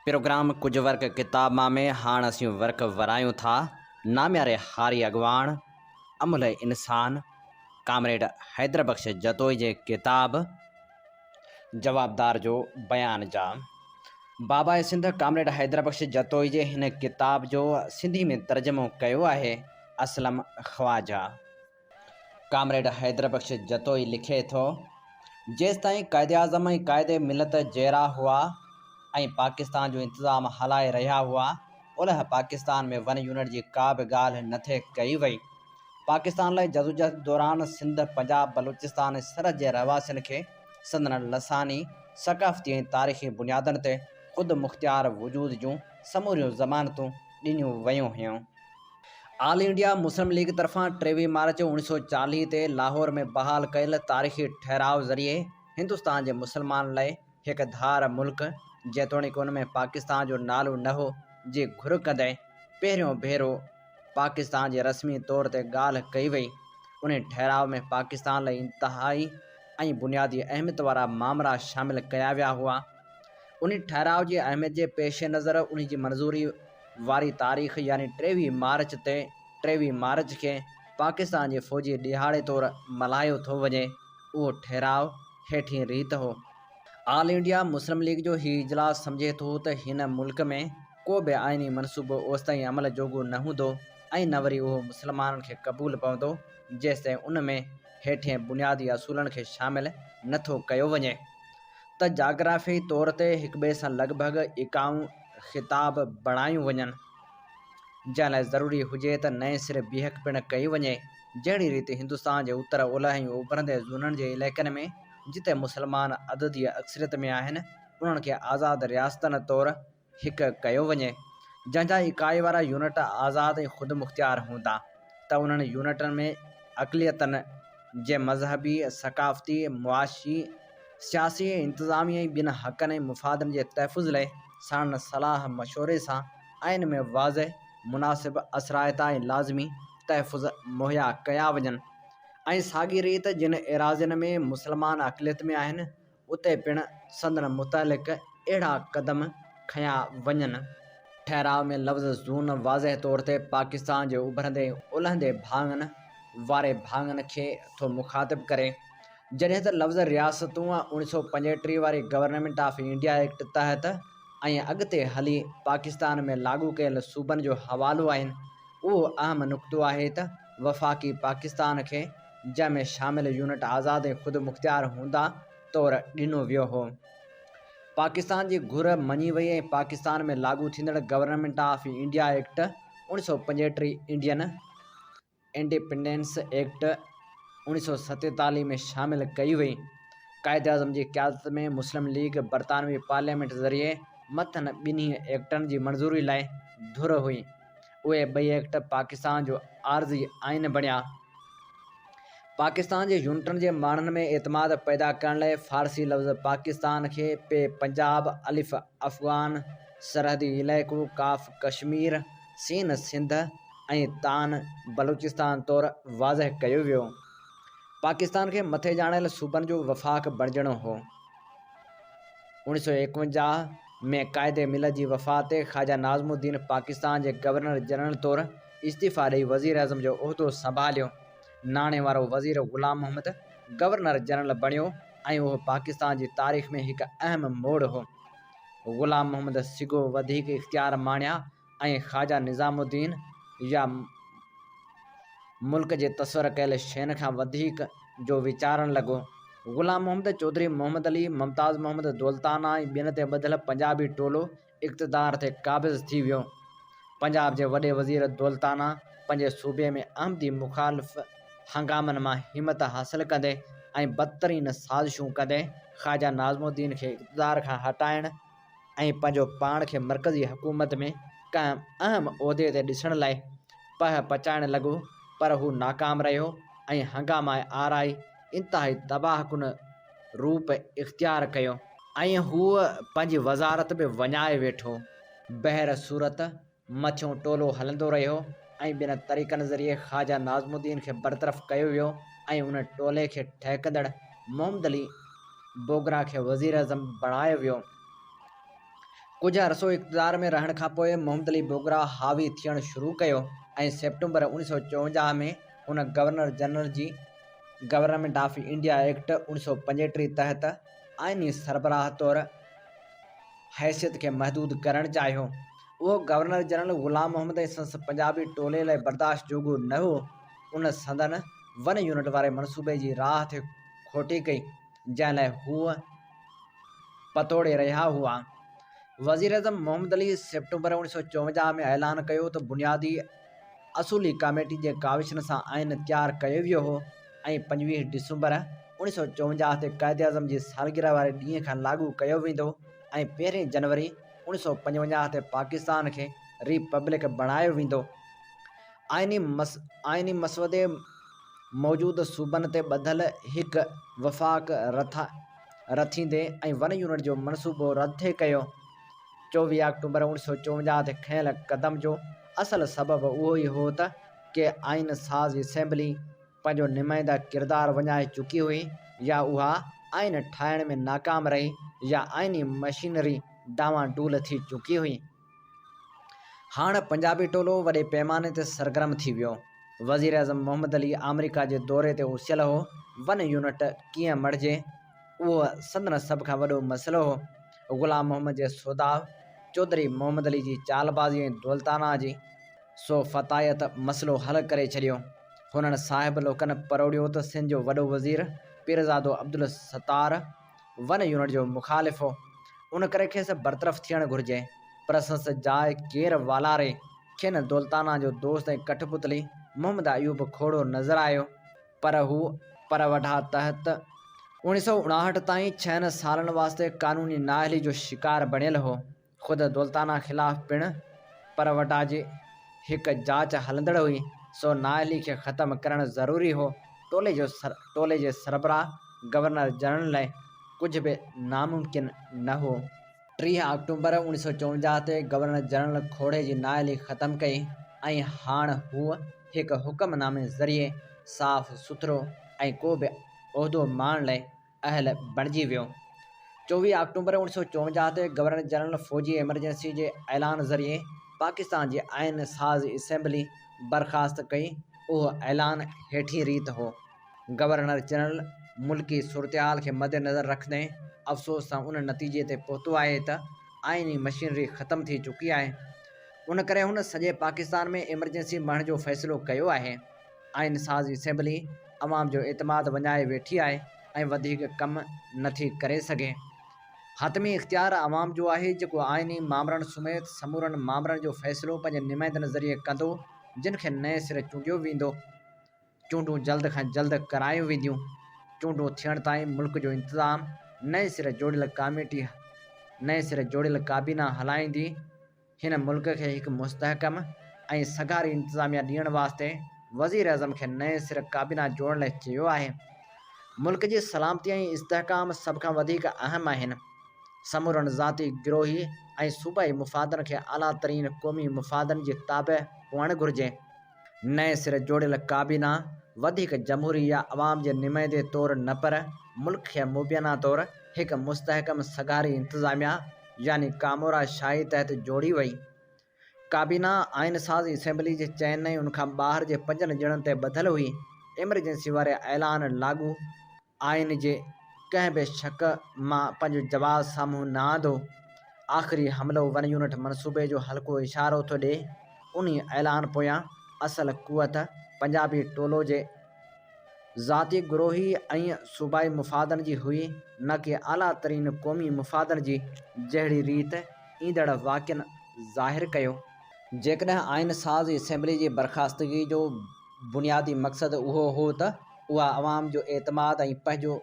پروگرام ڪجهه ورق ڪتاب مان ۾ هاڻ اسين ورق ورايون ٿا نامياري هاري اڳواڻ، املهه انسان ڪامريڊ حيدر بخش جتوئي جي ڪتاب جوابدار جو بيان جا. باباء سنڌ ڪامريڊ حيدر بخش جتوئي جي هن ڪتاب جو سنڌي ۾ ترجمو ڪيو آهي اسلم خواجه. ڪامريڊ حيدر بخش جتوئي لکي ٿو، جيستائين قائداعظم ۽ قائد ملت جيئرا هئا ۽ پاڪستان جو انتظام هلائي رهيا هئا، اولهه پاڪستان ۾ ون يونٽ جي ڪا به ڳالهه نه ٿي ڪئي وئي. پاڪستان لاء جدوجهد دوران سنڌ، پنجاب، بلوچستان ۽ سرحد جي رهواسين کي سندن لساني، ثقافتي ۽ تاريخي بنيادن تي خودمختيار وجود جون سموريون ضمانتون ڏنيون ويون هيون. آل انڊيا مسلم ليگ طرفان 23 مارچ 1940 تي لاهور ۾ بحال ڪيل تاريخي ٺهراء ذريعي هندستان جي مسلمانن لاء هڪ ڌار ملڪ، جيتوڻيڪ ان ۾ پاڪستان جو نالو نه هو، جي گهر ڪندي پهريون ڀيرو پاڪستان جي رسمي طور تي ڳالهه ڪئي وئي. انهي ٺهراء ۾ پاڪستان لاء انتهائي ۽ بنيادي اهميت وارا مامرا شامل ڪيا ويا هئا. انهي ٺهراء جي اهميت جي پيش نظر انهي جي منظوري واري تاريخ يعني 23 مارچ تي 23 مارچ کي پاڪستان جي فوجي ڏهاڙي طور ملهايو ٿو وڃي. اهو ٺهراء هيٺين ريت هو. آل انڊيا مسلم ليگ جو هي اجلاس سمجهي ٿو ته هن ملڪ ۾ ڪو به آئيني منصوبو اوستائين عمل جوڳو نه هوندو ۽ نه وري اهو مسلمانن کي قبول پوندو جيستائين ان ۾ هيٺين بنيادي اصولن کي شامل نه ٿو ڪيو وڃي ته جاگرافيائي طور تي هڪٻئي سان لڳ ڀڳ ايڪائون خطاب بڻايون وڃن، جنهن لاء ضروري هجي ته نئين سر بيهڪ پڻ ڪئي وڃي، جهڙي ريت هندستان جي اتر، اولهه ۽ اڀرندي زونن جي علائقن ۾ جتي مسلمان عددي اڪثريت ۾ آهن، انهن کي آزاد رياستن طور هڪ ڪيو وڃي، جنهن جا اڪائي وارا يونٽ آزاد ۽ خودمختيار هوندا ته انهن يونٽن ۾ اقليتن جي مذهبي، ثقافتي، معاشي، سياسي ۽ انتظامي ۽ ٻين حقن ۽ مفادن جي تحفظ لئه ساڻن صلاح مشوري سان آئين ۾ واضح، مناسب، اثرائتا ۽ لازمي تحفظ مهيا ڪيا وڃن ۽ ساڳي ريت جن ايراضين ۾ مسلمان اقليت ۾ آهن اتي پڻ سندن متعلق اهڙا قدم کنيا وڃن. ٺهراء ۾ لفظ زون واضح طور تي پاڪستان جي اڀرندي ۽ الهندي ڀاڱن واري ڀاڱن کي ٿو مخاطب ڪري، جڏهن ته لفظ رياستون 1935 واري گورنمينٽ آف انڊيا ايڪٽ تحت ۽ اڳتي هلي پاڪستان ۾ لاڳو ڪيل صوبن جو حوالو آهن. اهو اهم نقطو آهي ته وفاقي پاڪستان کي جنهن ۾ شامل يونٽ آزاد ۽ خودمختيار هوندا، طور ڏنو ويو هو. پاڪستان جي گهر مڃي وئي ۽ پاڪستان ۾ لاڳو ٿيندڙ government of India act 1935 Indian independence act 1947 ۾ شامل ڪئي وئي. قائداعظم جي قيادت ۾ مسلم ليگ برطانوي پارليامينٽ ذريعي مٿن ٻنهي ايڪٽن جي منظوري لاء ڌر هئي. اهي ٻئي ايڪٽ پاڪستان جو عارضي آئين بڻيا. پاڪستان جي يونٽن جي ماڻهن ۾ اعتماد پيدا ڪرڻ لاء فارسي لفظ پاڪستان کي پ پنجاب، الف افغان سرحدي علائقو، ڪاف ڪشمير، سين سنڌ ۽ تان بلوچستان طور واضح ڪيو ويو. پاڪستان کي مٿي ڄاڻايل صوبن جو وفاق بڻجڻو هو. 1951 ۾ قائد ملت جي وفات تي خواجه ناظم الدين پاڪستان جي گورنر جنرل طور استعيفيٰ ڏئي وزيراعظم جو عهدو سنڀاليو. ناڻي وارو وزير غلام محمد گورنر جنرل بڻيو ۽ اهو پاڪستان جي تاريخ ۾ هڪ اهم موڙ هو. غلام محمد سگهو وڌيڪ اختيار ماڻيا ۽ خواجه نظام الدين يا ملڪ جي تصور ڪيل شين کان وڌيڪ جو ويچارڻ لڳو. غلام محمد، چوڌري محمد علي، ممتاز محمد دولتانه ۽ ٻين تي ٻڌل پنجابي ٽولو اقتدار تي قابض ٿي ويو. پنجاب جي وڏي وزير دولتانه پنهنجي صوبي ۾ احمدي مخالف هنگامن مان همت حاصل ڪندي ۽ بدترين سازشون ڪندي خواجه ناظم الدين کي اقتدار کان هٽائڻ ۽ پنهنجو پاڻ کي مرڪزي حڪومت ۾ ڪنهن اهم عهدي تي ڏسڻ لاء پهه پچائڻ لڳو پر هو ناڪام رهيو ۽ هنگامه آرائي انتهائي تباهه ڪن روپ اختيار ڪيو. ۽ هو پنهنجي وزارت به وڃائي ويٺو. بهر صورت مٿيون ٽولو هلندو رهيو ۽ ٻين طريقن ذريعي خواجه ناظم الدين کي برطرف ڪيو ويو ۽ ان ٽولي کي ٺهڪندڙ محمد علي بوگرا کي وزيراعظم بڻايو ويو. ڪجهه عرصو اقتدار ۾ رهڻ کانپوء محمد علي بوگرا حاوي ٿيڻ شروع ڪيو ۽ سيپٽمبر 1954 ۾ هن گورنر جنرل جي گورنمينٽ آف انڊيا ايڪٽ 1935 تحت آئيني سربراهه طور حيثيت کي محدود ڪرڻ چاهيو. اهو گورنر جنرل غلام محمد ۽ سندس پنجابي ٽولي لاء برداشت جوڳو نه هو. ان سندن ون يونٽ واري منصوبي جي راهه تي کوٽي ڪئي، جنهن لاء هو پتوڙي رهيا هئا. وزيراعظم محمد علي سيپٽمبر 1954 ۾ اعلان ڪيو ته بنيادي اصولي ڪاميٽي جي ڪاوشن سان آئين تيار ڪيو ويو هو ۽ 25 ڊسمبر 1954 تي قائداعظم جي سالگرهه واري ڏينهن کان لاڳو ڪيو ويندو ۽ پهرين جنوري 1955 تي پاڪستان کي ريپبلڪ بڻايو ويندو. آئيني مسودي موجود صوبن تي ٻڌل هڪ وفاق رٿيندي ۽ ون يونٽ جو منصوبو رد ٿي ڪيو. 24 آڪٽوبر 1954 تي کنيل قدم جو اصل سبب اهو ئي هو ته ڪي آئين ساز اسيمبلي پنهنجو نمائنده ڪردار وڃائي چڪي هئي يا اها آئين ٺاهڻ ۾ ناڪام رهي يا آئيني مشينري ڊانوان ڊول ٿي چڪي هئي. هاڻ پنجابي ٽولو وڏي پيماني تي سرگرم ٿي ويو. وزيراعظم محمد علي آمريڪا جي دوري تي اسيل هو. ون يونٽ ڪيئن مڙهجي، اهو سندن سڀ کان وڏو مسئلو هو. غلام محمد جي سوداء، چوڌري محمد علي جي چالبازي ۽ دولتانه جي سو فتايت مسئلو حل ڪري ڇڏيو. هنن صاحب لوڪن پروڙيو ته سنڌ جو وڏو وزير پيرزادو عبدالستار ون يونٽ جو مخالف هو، ان ڪري کيس برطرف ٿيڻ گهرجي، پر سندس جاء ڪير والاري؟ کين دولتانه جو دوست ۽ ڪٺ پتلي محمد ايوب کوڙو نظر آيو، پر هو پر وڍا تحت 1959 تائين ڇهن سالن واسطي قانوني نااهلي جو شڪار بڻيل هو. خود دولتانه خلاف پڻ پر وٽا جي هڪ جاچ هلندڙ هئي، سو نااهلي کي ختم ڪرڻ ضروري هو. ٽولي جو ٽولي جي سربراهه گورنر جنرل لاء ڪجهه به ناممڪن نه هو. 30 آڪٽومبر 1954 تي گورنر جنرل کوڙي جي نااهلي ختم ڪئي ۽ هاڻ هو هڪ حڪم نامي ذريعي صاف سٿرو ۽ ڪو به عهدو ماڻڻ لاء اهل بڻجي ويو. 24 آڪٽوبر 1954 تي گورنر جنرل فوجي ايمرجنسي جي اعلان ذريعي پاڪستان جي آئين ساز اسيمبلي برخاست ڪئي. اهو اعلان هيٺين ريت هو. گورنر جنرل ملڪي صورتحال کي مدنظر رکندي افسوس سان ان نتيجي تي پهتو آهي ته آئيني مشينري ختم ٿي چڪي آهي. ان ڪري هن سڄي پاڪستان ۾ ايمرجنسي مڙهڻ جو فيصلو ڪيو آهي. آئين ساز اسيمبلي عوام جو اعتماد وڃائي ويٺي آهي ۽ وڌيڪ ڪم نٿي ڪري سگهي. حتمي اختيار عوام جو آهي جيڪو آئيني مامرن سميت سمورن مامرن جو فيصلو پنهنجي نمائندن ذريعي ڪندو جن کي نئين سر چونڊيو ويندو. چونڊون جلد کان جلد ڪرايون وينديون. چونڊون ٿيڻ تائين ملڪ جو انتظام نئين سر جوڙيل ڪاميٽي نئين سر جوڙيل ڪابينا هلائيندي. هن ملڪ کي هڪ مستحڪم ۽ سگهاري انتظاميا ڏيڻ واسطي وزيراعظم کي نئين سر ڪابينا جوڙڻ لاء چيو آهي. ملڪ جي سلامتي ۽ استحڪام سڀ کان وڌيڪ اهم آهن. سمورن ذاتي، گروهي ۽ صوبائي مفادن کي اعليٰ ترين قومي مفادن جي تابع هئڻ گهرجي. نئين سر جوڙيل ڪابينا وڌيڪ جمهوري يا عوام جي نمائندي طور نه پر ملڪ کي مبينا طور هڪ مستحڪم سگهاري انتظاميا يعني ڪامورا شاهي تحت جوڙي وئي. ڪابينا آئين ساز اسيمبلي جي چئن ۽ ان کان ٻاهر جي پنجن ڄڻن تي ٻڌل هئي. ايمرجنسي واري اعلان لاڳو آئين جي ڪنهن به شق مان پنهنجو جواز سامهون نه آندو. آخري حملو ون يونٽ منصوبي جو هلڪو اشارو ٿو ڏئي. انهي اعلان پويان اصل قوت پنجابي ٽولو جي ذاتي گروهي ۽ صوبائي مفادن جي هئي نه ڪي اعليٰ ترين قومي مفادن جي جهڙي ريت ايندڙ واقعن ظاهر ڪيو. جيڪڏهن آئين ساز اسيمبلي جي برخاستگي جو بنيادي مقصد اهو هو ته اها عوام جو اعتماد ۽ پنهنجو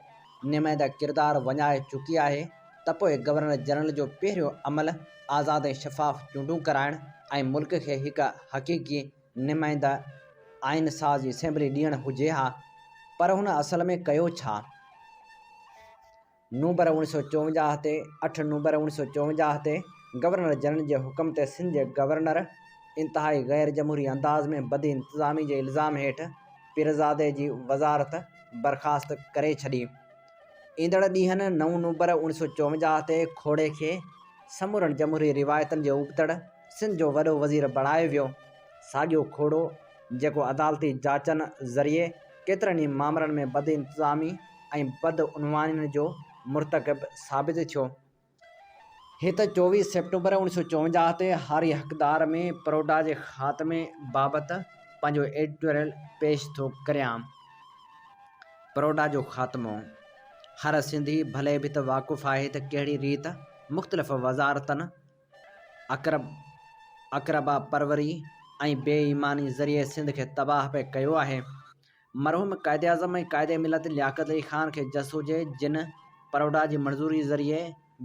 نمائنده ڪردار وڃائي چڪي آهي ته پوء گورنر جنرل جو پهريون عمل آزاد ۽ شفاف چونڊون ڪرائڻ ۽ ملڪ کي هڪ حقيقي نمائنده آئين ساز اسيمبلي ڏيڻ هجي ها پر هن اصل ۾ ڪيو ڇا؟ نومبر اوڻيھ سؤ چوونجاھ تي اٺ نومبر اوڻيھ سؤ چوونجاھ تي گورنر جنرل جي حڪم تي سنڌ جي گورنر انتهائي غير جمهوري انداز ۾ بدانتظامي جي الزام هيٺ پيرزادي جي وزارت برخاست ڪري ڇڏي. ايندڙ ڏينهن نو نومبر اوڻيھ سؤ چوونجاھ تي کوڙي کي سمورن جمهوري روايتن جي ابتڙ سنڌ جو وڏو وزير بڻايو ويو. ساڳيو کوڙو جيڪو عدالتي جاچن ذريعي ڪيترن ئي مامرن ۾ بدانتظامي ۽ بدعنوانين جو مرتڪب ثابت ٿيو. هت 24 سيپٽمبر اوڻيھ سؤ چوونجاھ تي هاري حقدار ۾ پروڊا جي خاتمي بابت پنهنجو ايڊيٽوريل پيش ٿو ڪريان. پروڊا جو خاتمو، هر سنڌي ڀلي ڀت واقف آهي ته ڪهڙي ريت مختلف وزارتن، اقربا پروري ۽ بي ايماني ذريعي سنڌ کي تباهه پئي ڪيو آهي. مرحوم قائداعظم ۽ قائد ملت لياقت علي خان کي جس هجي جن پروڊا جي منظوري ذريعي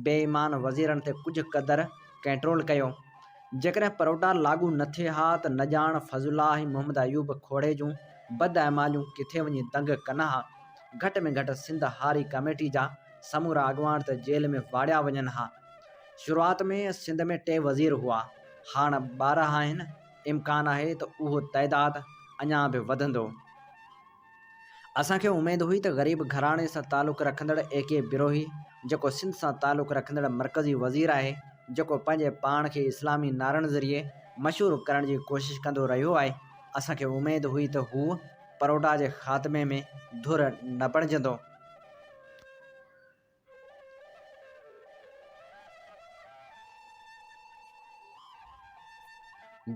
بي ايمان وزيرن تي ڪجهه قدر ڪنٽرول ڪيو. جيڪڏهن پروڊا لاڳو نه ٿئي ها ته نه ڄاڻ فضل الله ۽ محمد ايوب کوڙي جون بداعماليون ڪٿي وڃي دنگ ڪن ها. گهٽ ۾ گهٽ سنڌ هاري ڪميٽي جا سمورا اڳواڻ ته جيل ۾ واڙيا وڃن ها. شروعات ۾ سنڌ ۾ ٽي وزير هئا، هاڻ 12 آهن، امڪان آهي ته اهو تعداد اڃا به وڌندو. اسان کي اميد هئي ته غريب گهراڻي سان تعلق رکندڙ اي ڪي بروهي، جيڪو سنڌ سان تعلق رکندڙ مرڪزي وزير آهي، جيڪو پنهنجي پاڻ کي اسلامي نعرن ذريعي مشهور ڪرڻ جي ڪوشش ڪندو رهيو آهي، اسان کي اميد هئي ته هو پروڊا جي خاتمي ۾ ڌر نه بڻجندو.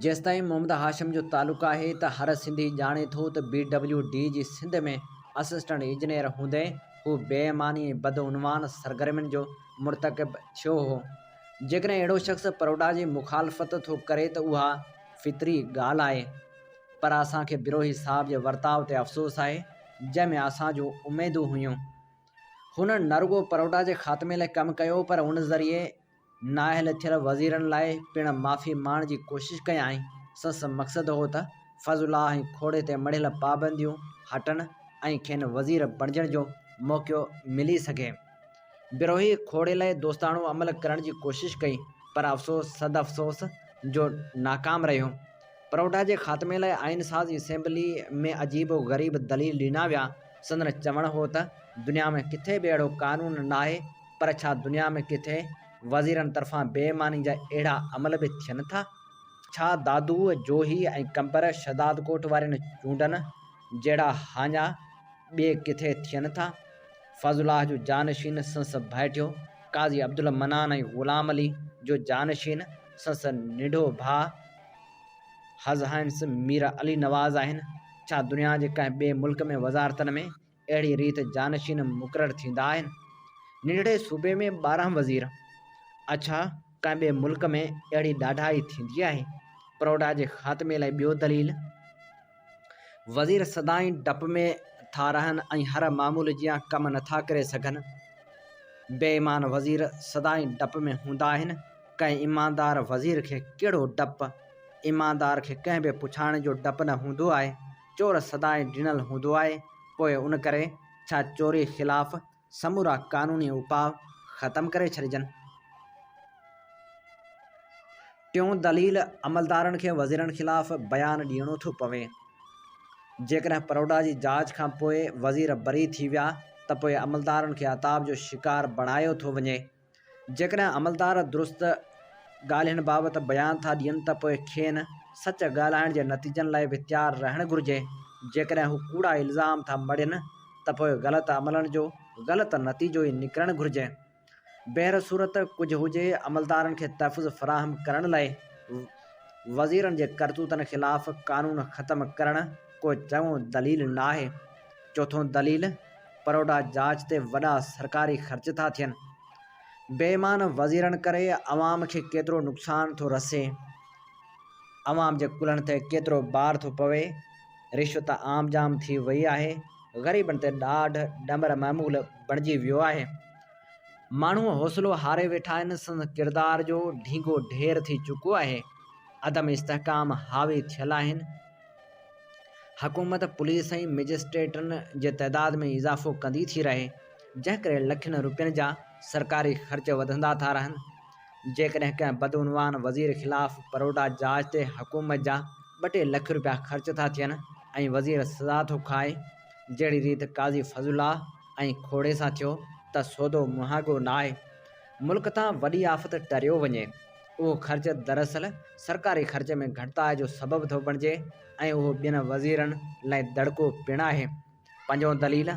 جيستائين محمد هاشم جو تعلق آهي ته هر سنڌي ڄاڻي ٿو ته بي ڊبليو ڊي جي سنڌ ۾ اسسٽنٽ انجنيئر هوندي هو بي ايماني ۽ بدعنوان سرگرمين جو مرتڪب ٿيو هو. جيڪڏهن اهڙو شخص پروڊا جي مخالفت ٿو ڪري ته اها فطري ڳالهه آهي. پر اسان کي بروهي صاحب جي ورتاء تي افسوس آهي جنهن ۾ اسان جون اميدون هيون. هن نه رڳو پروڊا جي خاتمي لاء ڪم ڪيو پر ان ذريعي نااهل ٿيل وزيرن لاء پڻ معافي ماڻڻ جي ڪوشش ڪيائين. سندس مقصد هو ته فضل الله ۽ کوڙي تي مڙهيل پابنديون هٽن ۽ کين وزير بڻجڻ جو موقعو ملي سگهي. بروهي کوڙي لاء دوستاڻو عمل ڪرڻ جي ڪوشش ڪئي پر افسوس صد افسوس جو ناڪام رهيو. پروڊا جي خاتمي لاء آئين ساز اسيمبلي ۾ عجيب و غريب دليل ڏنا ويا، سندن چوڻ هو ته دنيا ۾ ڪٿي به اهڙو قانون ناهي پر ڇا دنيا ۾ ڪٿي وزيرن طرفان بي ايماني جا اهڙا عمل به ٿين ٿا؟ ڇا دادو، جوهي ۽ قمبر شهدادڪوٽ وارين چونڊن جهڙا هاڃا ٻئي ڪٿي ٿين ٿا؟ فضل الله جو جانشين سندس ڀائٽيو قاضي عبدالمنان ۽ غلام علي جو جانشين سندس ننڍو ڀاء His Highness Mir Ali Nawaz آهن. ڇا دنيا جي ڪنهن ٻئي ملڪ ۾ وزارتن ۾ اهڙي ريت جانشين مقرر ٿيندا آهن؟ ننڍڙي صوبي ۾ 12 وزير! اڇا ڪنهن ٻئي ملڪ ۾ اهڙي ڏاڍائي ٿيندي آهي؟ پروڊا جي خاتمي لاء ٻيو دليل، وزير سدائين ڊپ ۾ ٿا رهن ۽ هر معمول جيان ڪم نٿا ڪري سگهن. بي ايمان وزير سدائين ڊپ ۾ هوندا آهن. ڪنهن ايماندار وزير کي ڪهڙو ڊپ؟ ايماندار کي ڪنهن به پڇاڻي جو ڊپ نه هوندو آهي. چور سدائين ڊنل هوندو آهي. پوء ان ڪري ڇا چوري خلاف سمورا قانوني اپاء ختم ڪري ڇڏجن؟ ٽيون دليل، عملدارن کي وزيرن خلاف بيان ڏيڻو ٿو پوي. جيڪڏهن پروڊا جي جاچ کان پوء وزير بري ٿي ويا ته پوء عملدارن کي عتاب جو شڪار بڻايو ٿو وڃي. جيڪڏهن عملدار درست ڳالهين بابت بيان ٿا ڏين ته پوء کين سچ ڳالهائڻ جي نتيجن لاء به تيار رهڻ گهرجي. جيڪڏهن هو ڪوڙا الزام ٿا مڙهين ته پوء غلط عملن جو غلط نتيجو ئي نڪرڻ گهرجي. بهرصورت ڪجهه هجي عملدارن کي تحفظ فراهم ڪرڻ لاء وزيرن جي ڪرتوتن خلاف قانون ختم ڪرڻ ڪو چڱو دليل ناهي. چوٿون دليل، پروڊا جاچ تي وڏا سرڪاري خرچ ٿا ٿين. بي ايمان وزيرن ڪري عوام کي ڪيترو نقصان ٿو رسي. عوام جي ڪلهن تي ڪيترو بار ٿو پوي. رشوت عام جام ٿي وئي آهي. غريبن تي ڏاڍ ڏمر معمول بڻجي ويو آهي. ماڻهو حوصلو هاري ويٺا آهن، سندن ڪردار جو ڍينگو ڍير ٿي چڪو آهي. عدم استحڪام حاوي ٿيل آهن. حڪومت پوليس ۽ مئجسٽريٽن جي تعداد ۾ اضافو ڪندي ٿي رهي، جنهن ڪري لکين روپين جا سرڪاري خرچ وڌندا ٿا رهن. جيڪڏهن ڪنهن بدعنوان وزير خلاف پروڊا جاچ تي حڪومت جا ٻه ٽي لک روپيا خرچ ٿا ٿين ۽ وزير سزا ٿو کائي، جهڙي ريت قاضي فضل الله ۽ کوڙي سان ٿيو ته سودو مهانگو ناهي. ملڪ تان وڏي آفت ٽريو وڃي. اهو خرچ دراصل سرڪاري خرچ ۾ گهٽتائي جو سبب ٿو بڻجي ۽ اهو ٻين وزيرن لاء دڙڪو پڻ آهي. پنجون دليل،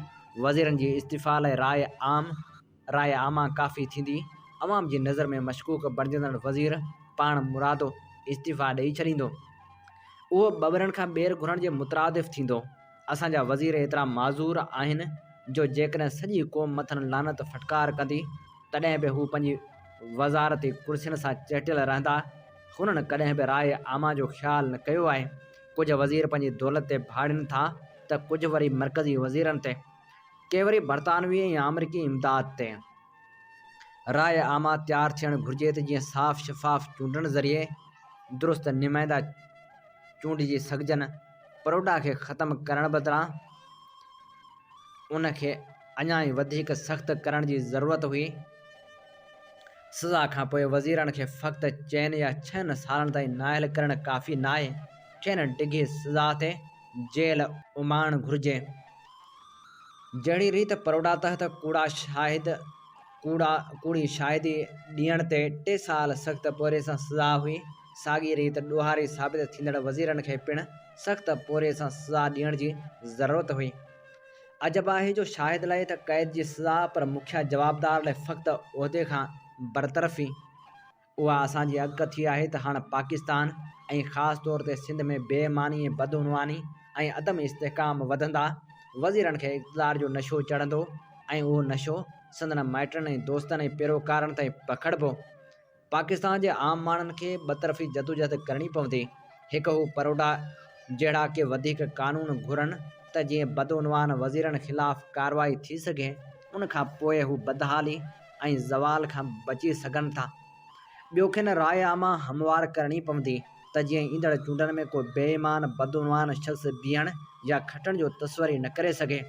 وزيرن جي استعيفيٰ لاء راء عام راء عامه ڪافي ٿيندي، عوام جي نظر ۾ مشڪوڪ بڻجندڙ وزير پاڻ مرادو استعيفيٰ ڏئي ڇڏيندو. اهو ٻٻرن کان ٻير گهرڻ جي مترادف ٿيندو. اسان جا وزير ايترا معذور آهن جو جيڪڏهن سڄي قوم مٿن لعنت ڦٽڪار ڪندي تڏهن به هو پنهنجي وزارتي ڪرسين سان چهٽيل رهندا. هنن ڪڏهن به راء عامه جو خيال نه ڪيو آهي. ڪجهه وزير پنهنجي دولت تي ڀاڙين ٿا ته ڪجهه وري مرڪزي وزيرن تي. ڪي وري برطانوي ۽ آمريڪي امداد تي. راء عامه تيار ٿيڻ گهرجي ته جيئن صاف شفاف چونڊن ذريعي درست نمائندا چونڊجي سگهجن. پروڊا کي ختم ڪرڻ بدران ان کي اڃا ئي وڌيڪ سخت ڪرڻ جي ضرورت هئي. سزا کان پوء وزيرن کي فقط چئن يا ڇهن سالن تائين نااهل ڪرڻ ڪافي ناهي، کين ڊگهي سزا تي جيل اماڻڻ گهرجي. جهڙي ريت پروڊا تحت ڪوڙا شاهد ڪوڙا ڪوڙي شاهدي ڏيڻ تي ٽي سال سخت پورهيي سان سزا هئي، ساڳي ريت ڏوهاري ثابت ٿيندڙ وزيرن کي پڻ سخت پورهيي سان سزا ڏيڻ جي ضرورت هئي. عجب آهي جو شاهد لاء ته قيد جي سزا پر مکيه جوابدار لاء فقط عهدي کان برطرفي. اها اسان جي اڳڪٿي آهي ته هاڻ پاڪستان ۽ خاص طور تي سنڌ ۾ بي ايماني ۽ بدعنواني ۽ عدم استحڪام وڌندا، وزيرن کي اقتدار جو نشو چڙهندو ۽ اهو نشو سندن مائٽن ۽ دوستن ۽ پيروڪارن تائين پکڙبو. پاڪستان جي عام ماڻهن کي ٻطرفي جدوجهد ڪرڻي پوندي. هڪ هو پروڊا جهڙا ڪي وڌيڪ قانون گهرن ته جيئن بدعنوان وزيرن خلاف ڪارروائي ٿي سگهي، ان کان پوء هو بدحالي ۽ زوال کان بچي سگهن ٿا. ٻيو کين راء عامه هموار ڪرڻي پوندي ته جيئن ايندڙ چونڊن ۾ ڪو بي ايمان بدعنوان شخص بيهڻ يا کٽڻ جو تصور ئي نه ڪري سگهي.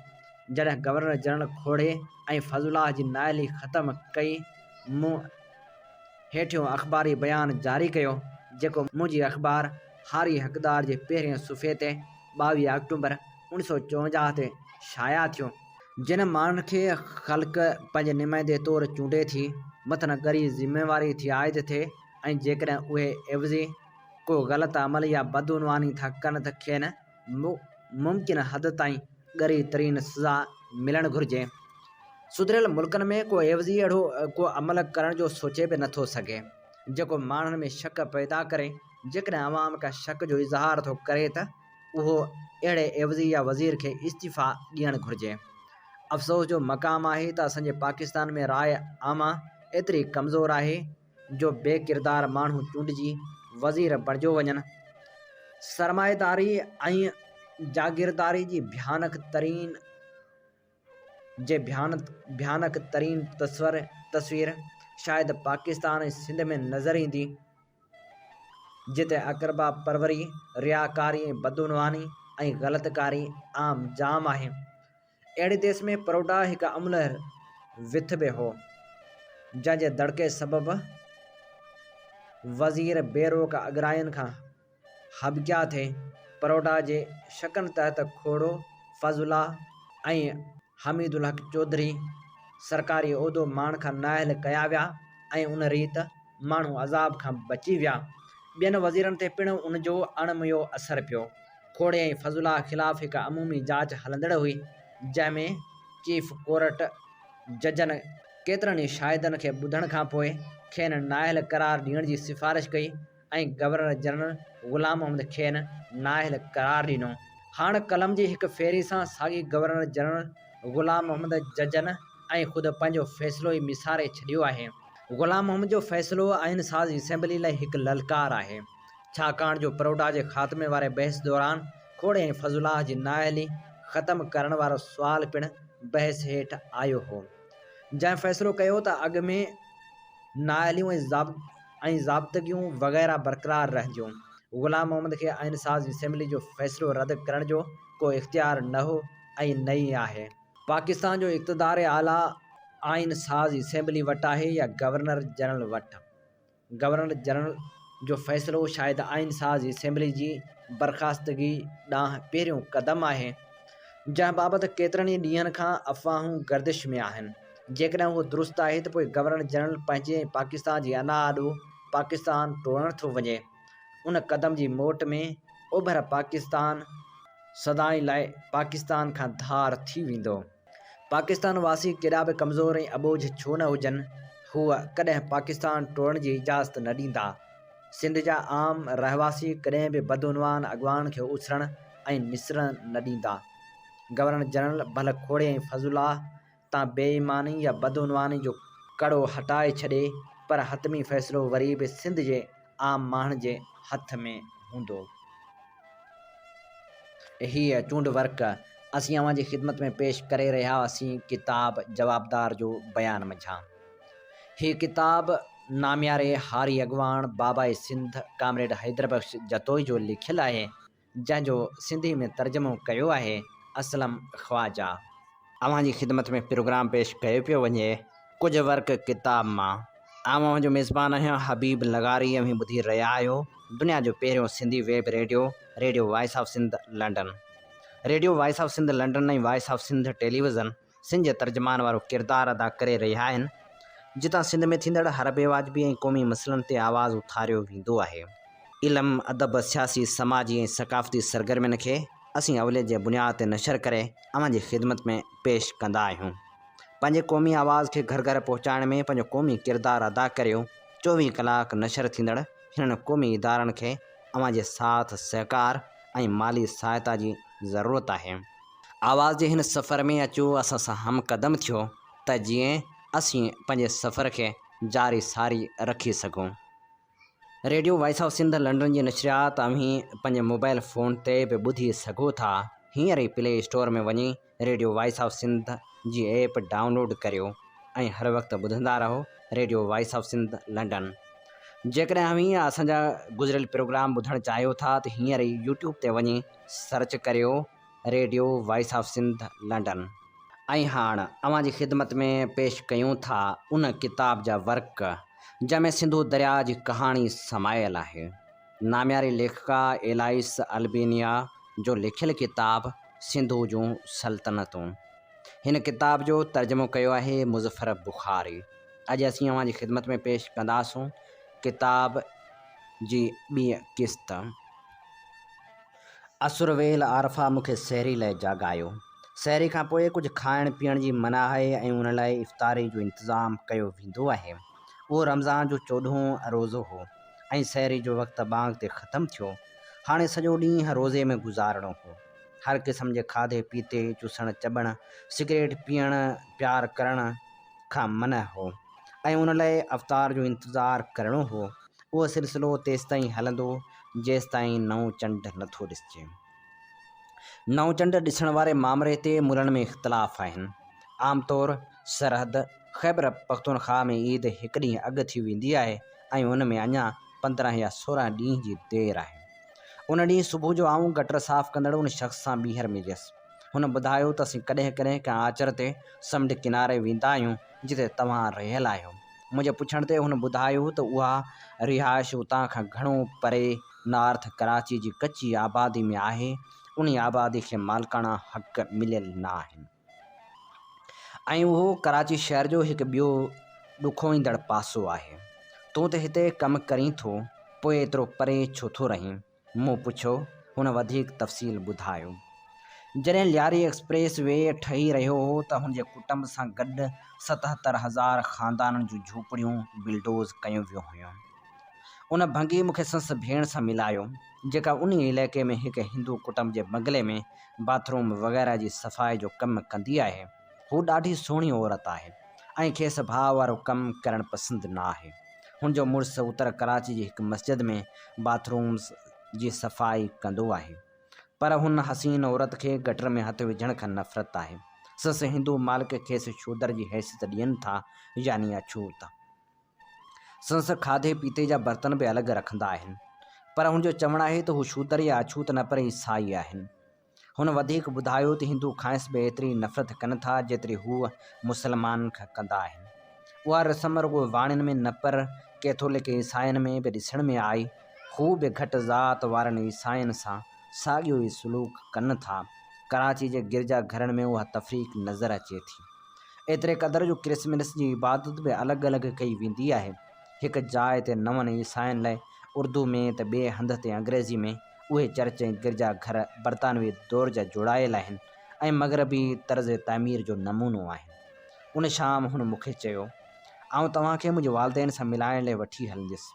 جڏهن گورنر جنرل کوڙي ۽ فضل الله جي نااهلي ختم ڪئي، مون هيٺيون اخباري بيان جاري ڪيو، جيڪو منهنجي اخبار هاري حقدار جي پهرين صفحي تي 22 آڪٽومبر 1954 تي شايع ٿيو. جن ماڻهن کي خلق پنهنجي نمائندي طور چونڊي ٿي، مٿن ڳري ذميواري ٿي عائد ٿئي ۽ جيڪڏهن اهي عيوضي ڪو غلط عمل يا بدعنواني ٿا ڪن ته کين ممڪن حد تائين ڳري ترين سزا ملڻ گهرجي. سڌريل ملڪن ۾ ڪو عيوضي اهڙو ڪو عمل ڪرڻ جو سوچي به نٿو سگهي، جيڪو ماڻهن ۾ شڪ پيدا ڪري. جيڪڏهن عوام ڪا شڪ جو اظهار ٿو ڪري ته اهو اهڙي عيوضي يا وزير کي استعيفيٰ ڏيڻ گهرجي. افسوس جو مقام آهي ته اسان جي پاڪستان ۾ راء عامه ايتري ڪمزور آهي جو بي ڪردار ماڻهو چونڊجي وزير بڻجيو وڃن. سرمائيداري ۽ جاگيرداري جي ڀيانڪ ترين جي ڀيانڪ ترين تصوير شايد پاڪستان ۽ سنڌ ۾ نظر ايندي، جتي اقربا پروري، رياڪاري ۽ بدعنواني ۽ غلط ڪاري عام جام آهي. اهڙي ديس ۾ پروڊا هڪ املهه وٿ به هو، جنهن جي دڙڪي سبب وزير بي روڪ اڳراين کان هٻڪيا ٿي. پروڊا جي شقن تحت کوڙو، فضل الله ۽ حميد الحق چوڌري سرڪاري عهدو ماڻ کان نااهل ڪيا ويا ۽ ان ريت ماڻهو عذاب کان بچي ويا. ٻين وزيرن تي پڻ ان جو اڻ ميو اثر پيو. کوڙي ۽ فضل الله خلاف هڪ عمومي جاچ هلندڙ هئي، جنهن ۾ چيف ڪورٽ ججن ڪيترن ئي شاهدن کي ٻڌڻ کانپوء کين نااهل قرار ڏيڻ جي سفارش ڪئي ۽ گورنر جنرل غلام محمد کين نااهل قرار ڏنو. هاڻ قلم جي هڪ ڦيري سان ساڳي گورنر جنرل غلام محمد ججن ۽ خود پنهنجو فيصلو ئي ميساري ڇڏيو آهي. غلام محمد جو فيصلو آئين ساز اسيمبلي لاء هڪ للڪار آهي. ڇاڪاڻ جو پروڊا جي خاتمي واري بحث دوران کوڙي ۽ فضل الله جي نااهلي ختم ڪرڻ وارو سوال پڻ بحث هيٺ آيو هو. جنهن فيصلو ڪيو ته اڳ ۾ نااهليون ۽ ضابطگيون وغيره برقرار رهنديون. غلام محمد کي آئين ساز اسيمبلي جو فيصلو رد ڪرڻ جو ڪو اختيار نه هو ۽ نه ئي آهي. پاڪستان جو اقتدار اعليٰ آئين ساز اسيمبلي وٽ آهي يا گورنر جنرل وٽ؟ گورنر جنرل جو فيصلو شايد آئين ساز اسيمبلي جي برخاستگي ڏانهن پهريون قدم آهي، جنهن بابت ڪيترن ئي ڏينهن کان افواهون گردش ۾ آهن. جيڪڏهن اهو درست آهي ته پوء گورنر جنرل پنهنجي ۽ پاڪستان جي انا آڏو پاڪستان ٽوڙڻ ٿو وڃي. ان قدم جي موٽ ۾ اوڀر پاڪستان سدائين لاء پاڪستان کان ڌار ٿي ويندو. پاڪستان واسي ڪيڏا به ڪمزور ۽ اٻوجهه ڇو نه هجن، هو ڪڏهن پاڪستان ٽوڙڻ جي اجازت نه ڏيندا. سنڌ جا عام رهواسي ڪڏهن به بدعنوان اڳواڻن کي اسرڻ ۽ نسرڻ نه ڏيندا. گورنر جنرل ڀل کوڙي ۽ فضل الله تان بي ايماني يا بدعنواني جو ڪڙو هٽائي ڇڏي پر حتمي فيصلو وري به سنڌ جي عام ماڻهن جي هٿ ۾ هوندو. هيء چونڊ ورق اسين اوهان جي خدمت ۾ پيش ڪري رهيا هئاسين ڪتاب جوابدار جو بيان منجهان. هيء ڪتاب نامياري هاري اڳواڻ باباء سنڌ ڪامريڊ حيدر بخش جتوئي جو لکيل آهي، جنهن جو سنڌي ۾ ترجمو ڪيو آهي اسلم خواجه. اوهان جي خدمت ۾ پروگرام پيش ڪيو پيو وڃي ڪجهه ورق ڪتاب مان. آئون اوهان جو ميزبان آهيان حبيب لغاري اوهين ٻڌي رهيا آهيو دنيا جو پهريون Sindhi web radio radio voice of Sindh London. Radio voice of Sindh London ۽ voice of Sindh television Sindh جي ترجمان وارو ڪردار ادا ڪري رهيا آهن، جتان سنڌ ۾ ٿيندڙ هر بي واجبي ۽ قومي مسئلن تي آواز اٿاريو ويندو آهي. علم، ادب، سياسي، سماجي ۽ ثقافتي سرگرمين کي اسين اوليت جي بنياد تي نشر ڪري اوهان جي خدمت ۾ پيش ڪندا آهيون. پنهنجي قومي آواز کي گهر گهر پهچائڻ ۾ پنهنجو قومي ڪردار ادا ڪريو. 24 ڪلاڪ نشر ٿيندڙ هنن قومي ادارن کي اوهان جي ساٿ، سهڪار ۽ مالي سهائتا جي ضرورت آهي. آواز جي هن سفر ۾ اچو اسان سان هم قدم ٿيو ته جيئن اسين پنهنجي سفر کي جاري ساري رکي سگهون. Radio voice of Sindh London جي نشريات اوهين پنهنجي موبائل فون تي به ٻڌي سگهو ٿا. هينئر ئي پلي اسٽور ۾ وڃي ريڊيو وائس آف سنڌ جي ايپ ڊائونلوڊ ڪريو ۽ هر وقت ٻڌندا رهو radio voice of Sindh London. جيڪڏهن اوهين اسان جا گذريل پروگرام ٻڌڻ چاهيو ٿا ته هينئر ئي يوٽيوب تي وڃي سرچ ڪريو radio voice of Sindh London. ۽ هاڻ اوهان جي خدمت ۾ پيش ڪيون ٿا ان ڪتاب جا ورق جنهن ۾ سنڌو درياء جي ڪهاڻي سمايل آهي. نامياري ليکڪا ايلائس البينيا جو لکيل ڪتاب سنڌو جون سلطنتون. هن ڪتاب جو ترجمو ڪيو آهي مظفر بخاري. اڄ اسين اوهان جي خدمت ۾ پيش ڪنداسون ڪتاب جي ٻي قسط. اسر ويل عارفه مون کي سحري لاء جاڳايو. سحري کان پوء ڪجهه کائڻ پيئڻ جي منع آهي ۽ ان لاء افطاري جو انتظام ڪيو ويندو آهي. اهو رمضان جو چوڏهون روزو هو ۽ سحري جو وقت ٻانگ تي ختم ٿيو. هاڻي سڄو ڏينهن روزي ۾ گذارڻو هو. هر قسم جي کاڌي پيتي، چوسڻ چٻڻ، سگريٽ پيئڻ، پيار ڪرڻ کان منع هو ۽ ان لاء افطار جو انتظار ڪرڻو هو. اهو سلسلو تيستائين هلندو جيستائين نئون چنڊ نٿو ڏسجي. نئون چنڊ ڏسڻ واري مامري تي ملن ۾ اختلاف آهن. عام طور سرحد، خيبر پختونخواهه ۾ عيد هڪ ڏينهن اڳ ٿي ويندي آهي ۽ ان ۾ اڃا 15 يا 16 ڏينهن جي دير آهي. ان ڏينهن صبح جو آئون گٽر صاف ڪندڙ ان شخص سان ٻيهر مليس. هن ٻڌايو ته اسين ڪڏهن ڪڏهن ڪنهن آچر تي سمنڊ ڪناري ويندا آهيون جتي توهان رهيل آهيو. منهنجي پڇڻ تي هن ٻڌايو ته اها رهائش اتان کان گهڻو پري نارٿ ڪراچي جي ڪچي آبادي ۾ آهي، انهي آبادي کي مالڪاڻا حق مليل نه آهن. ۽ اهو ڪراچي شهر جو هڪ ٻيو ڏکوئيندڙ پاسو آهي. تون ته هتي ڪم ڪرين ٿو، پوء ايترو پري ڇو ٿو رهين؟ مون پڇيو. هن وڌيڪ تفصيل ٻڌايو. جڏهن لياري ايڪسپريس وي ٺهي رهيو هو ته هن جي ڪٽنب سان گڏ 77 هزار خاندانن جون جهوپڙيون بلڊوز ڪيون ويون هيون. ان ڀنگي مون کي سندس ڀيڻ سان ملايو، جيڪا انهي علائقي ۾ هڪ هندو ڪٽنب جي بنگلي ۾ باٿ روم وغيره جي صفائي جو ڪم ڪندي آهي. هوء ڏاڍي سهڻي عورت آهي ۽ کيس ڀاء وارو ڪم ڪرڻ پسند نه آهي. هن جو مڙس اتر ڪراچي جي هڪ مسجد ۾ باٿ رومز جي صفائي ڪندو آهي. پر هن حسين عورت کي گٽر ۾ هٿ وجهڻ کان نفرت آهي. سندس هندو مالڪ کيس شودر جي حيثيت ڏين ٿا يعني اڇوت. سندس کاڌي پيتي جا برتن به الڳ رکندا آهن. پر هن جو چوڻ آهي ته هو شودر يا اڇوت نه پر عيسائي آهن. هن وڌيڪ ٻڌايو ته هندو کانئس به ايتري ئي نفرت ڪن ٿا جيتري هو مسلمانن کان ڪندا آهن. اها رسم رڳو واڻين ۾ نه پر ڪيٿولڪ عيسائين ۾ به ڏسڻ ۾ آئي. هو به گهٽ ذات وارن عيسائين سان ساڳيو ئي سلوڪ ڪن ٿا. ڪراچي جي گرجا گهرن ۾ اها تفريق نظر اچي ٿي. ايتري قدر جو ڪرسمس جي عبادت به الڳ الڳ ڪئي ويندي آهي. هڪ جاء تي نون عيسائين لاء اردو ۾ ته ٻئي هنڌ تي انگريزي ۾. اهي چرچ ۽ گرجا گهر برطانوي دور جا جوڙايل آهن ۽ مغربي طرز تعمير جو نمونو آهن. ان شام هن مون کي چيو، آئون توهان کي منهنجي والدين سان ملائڻ لاء وٺي هلنديس.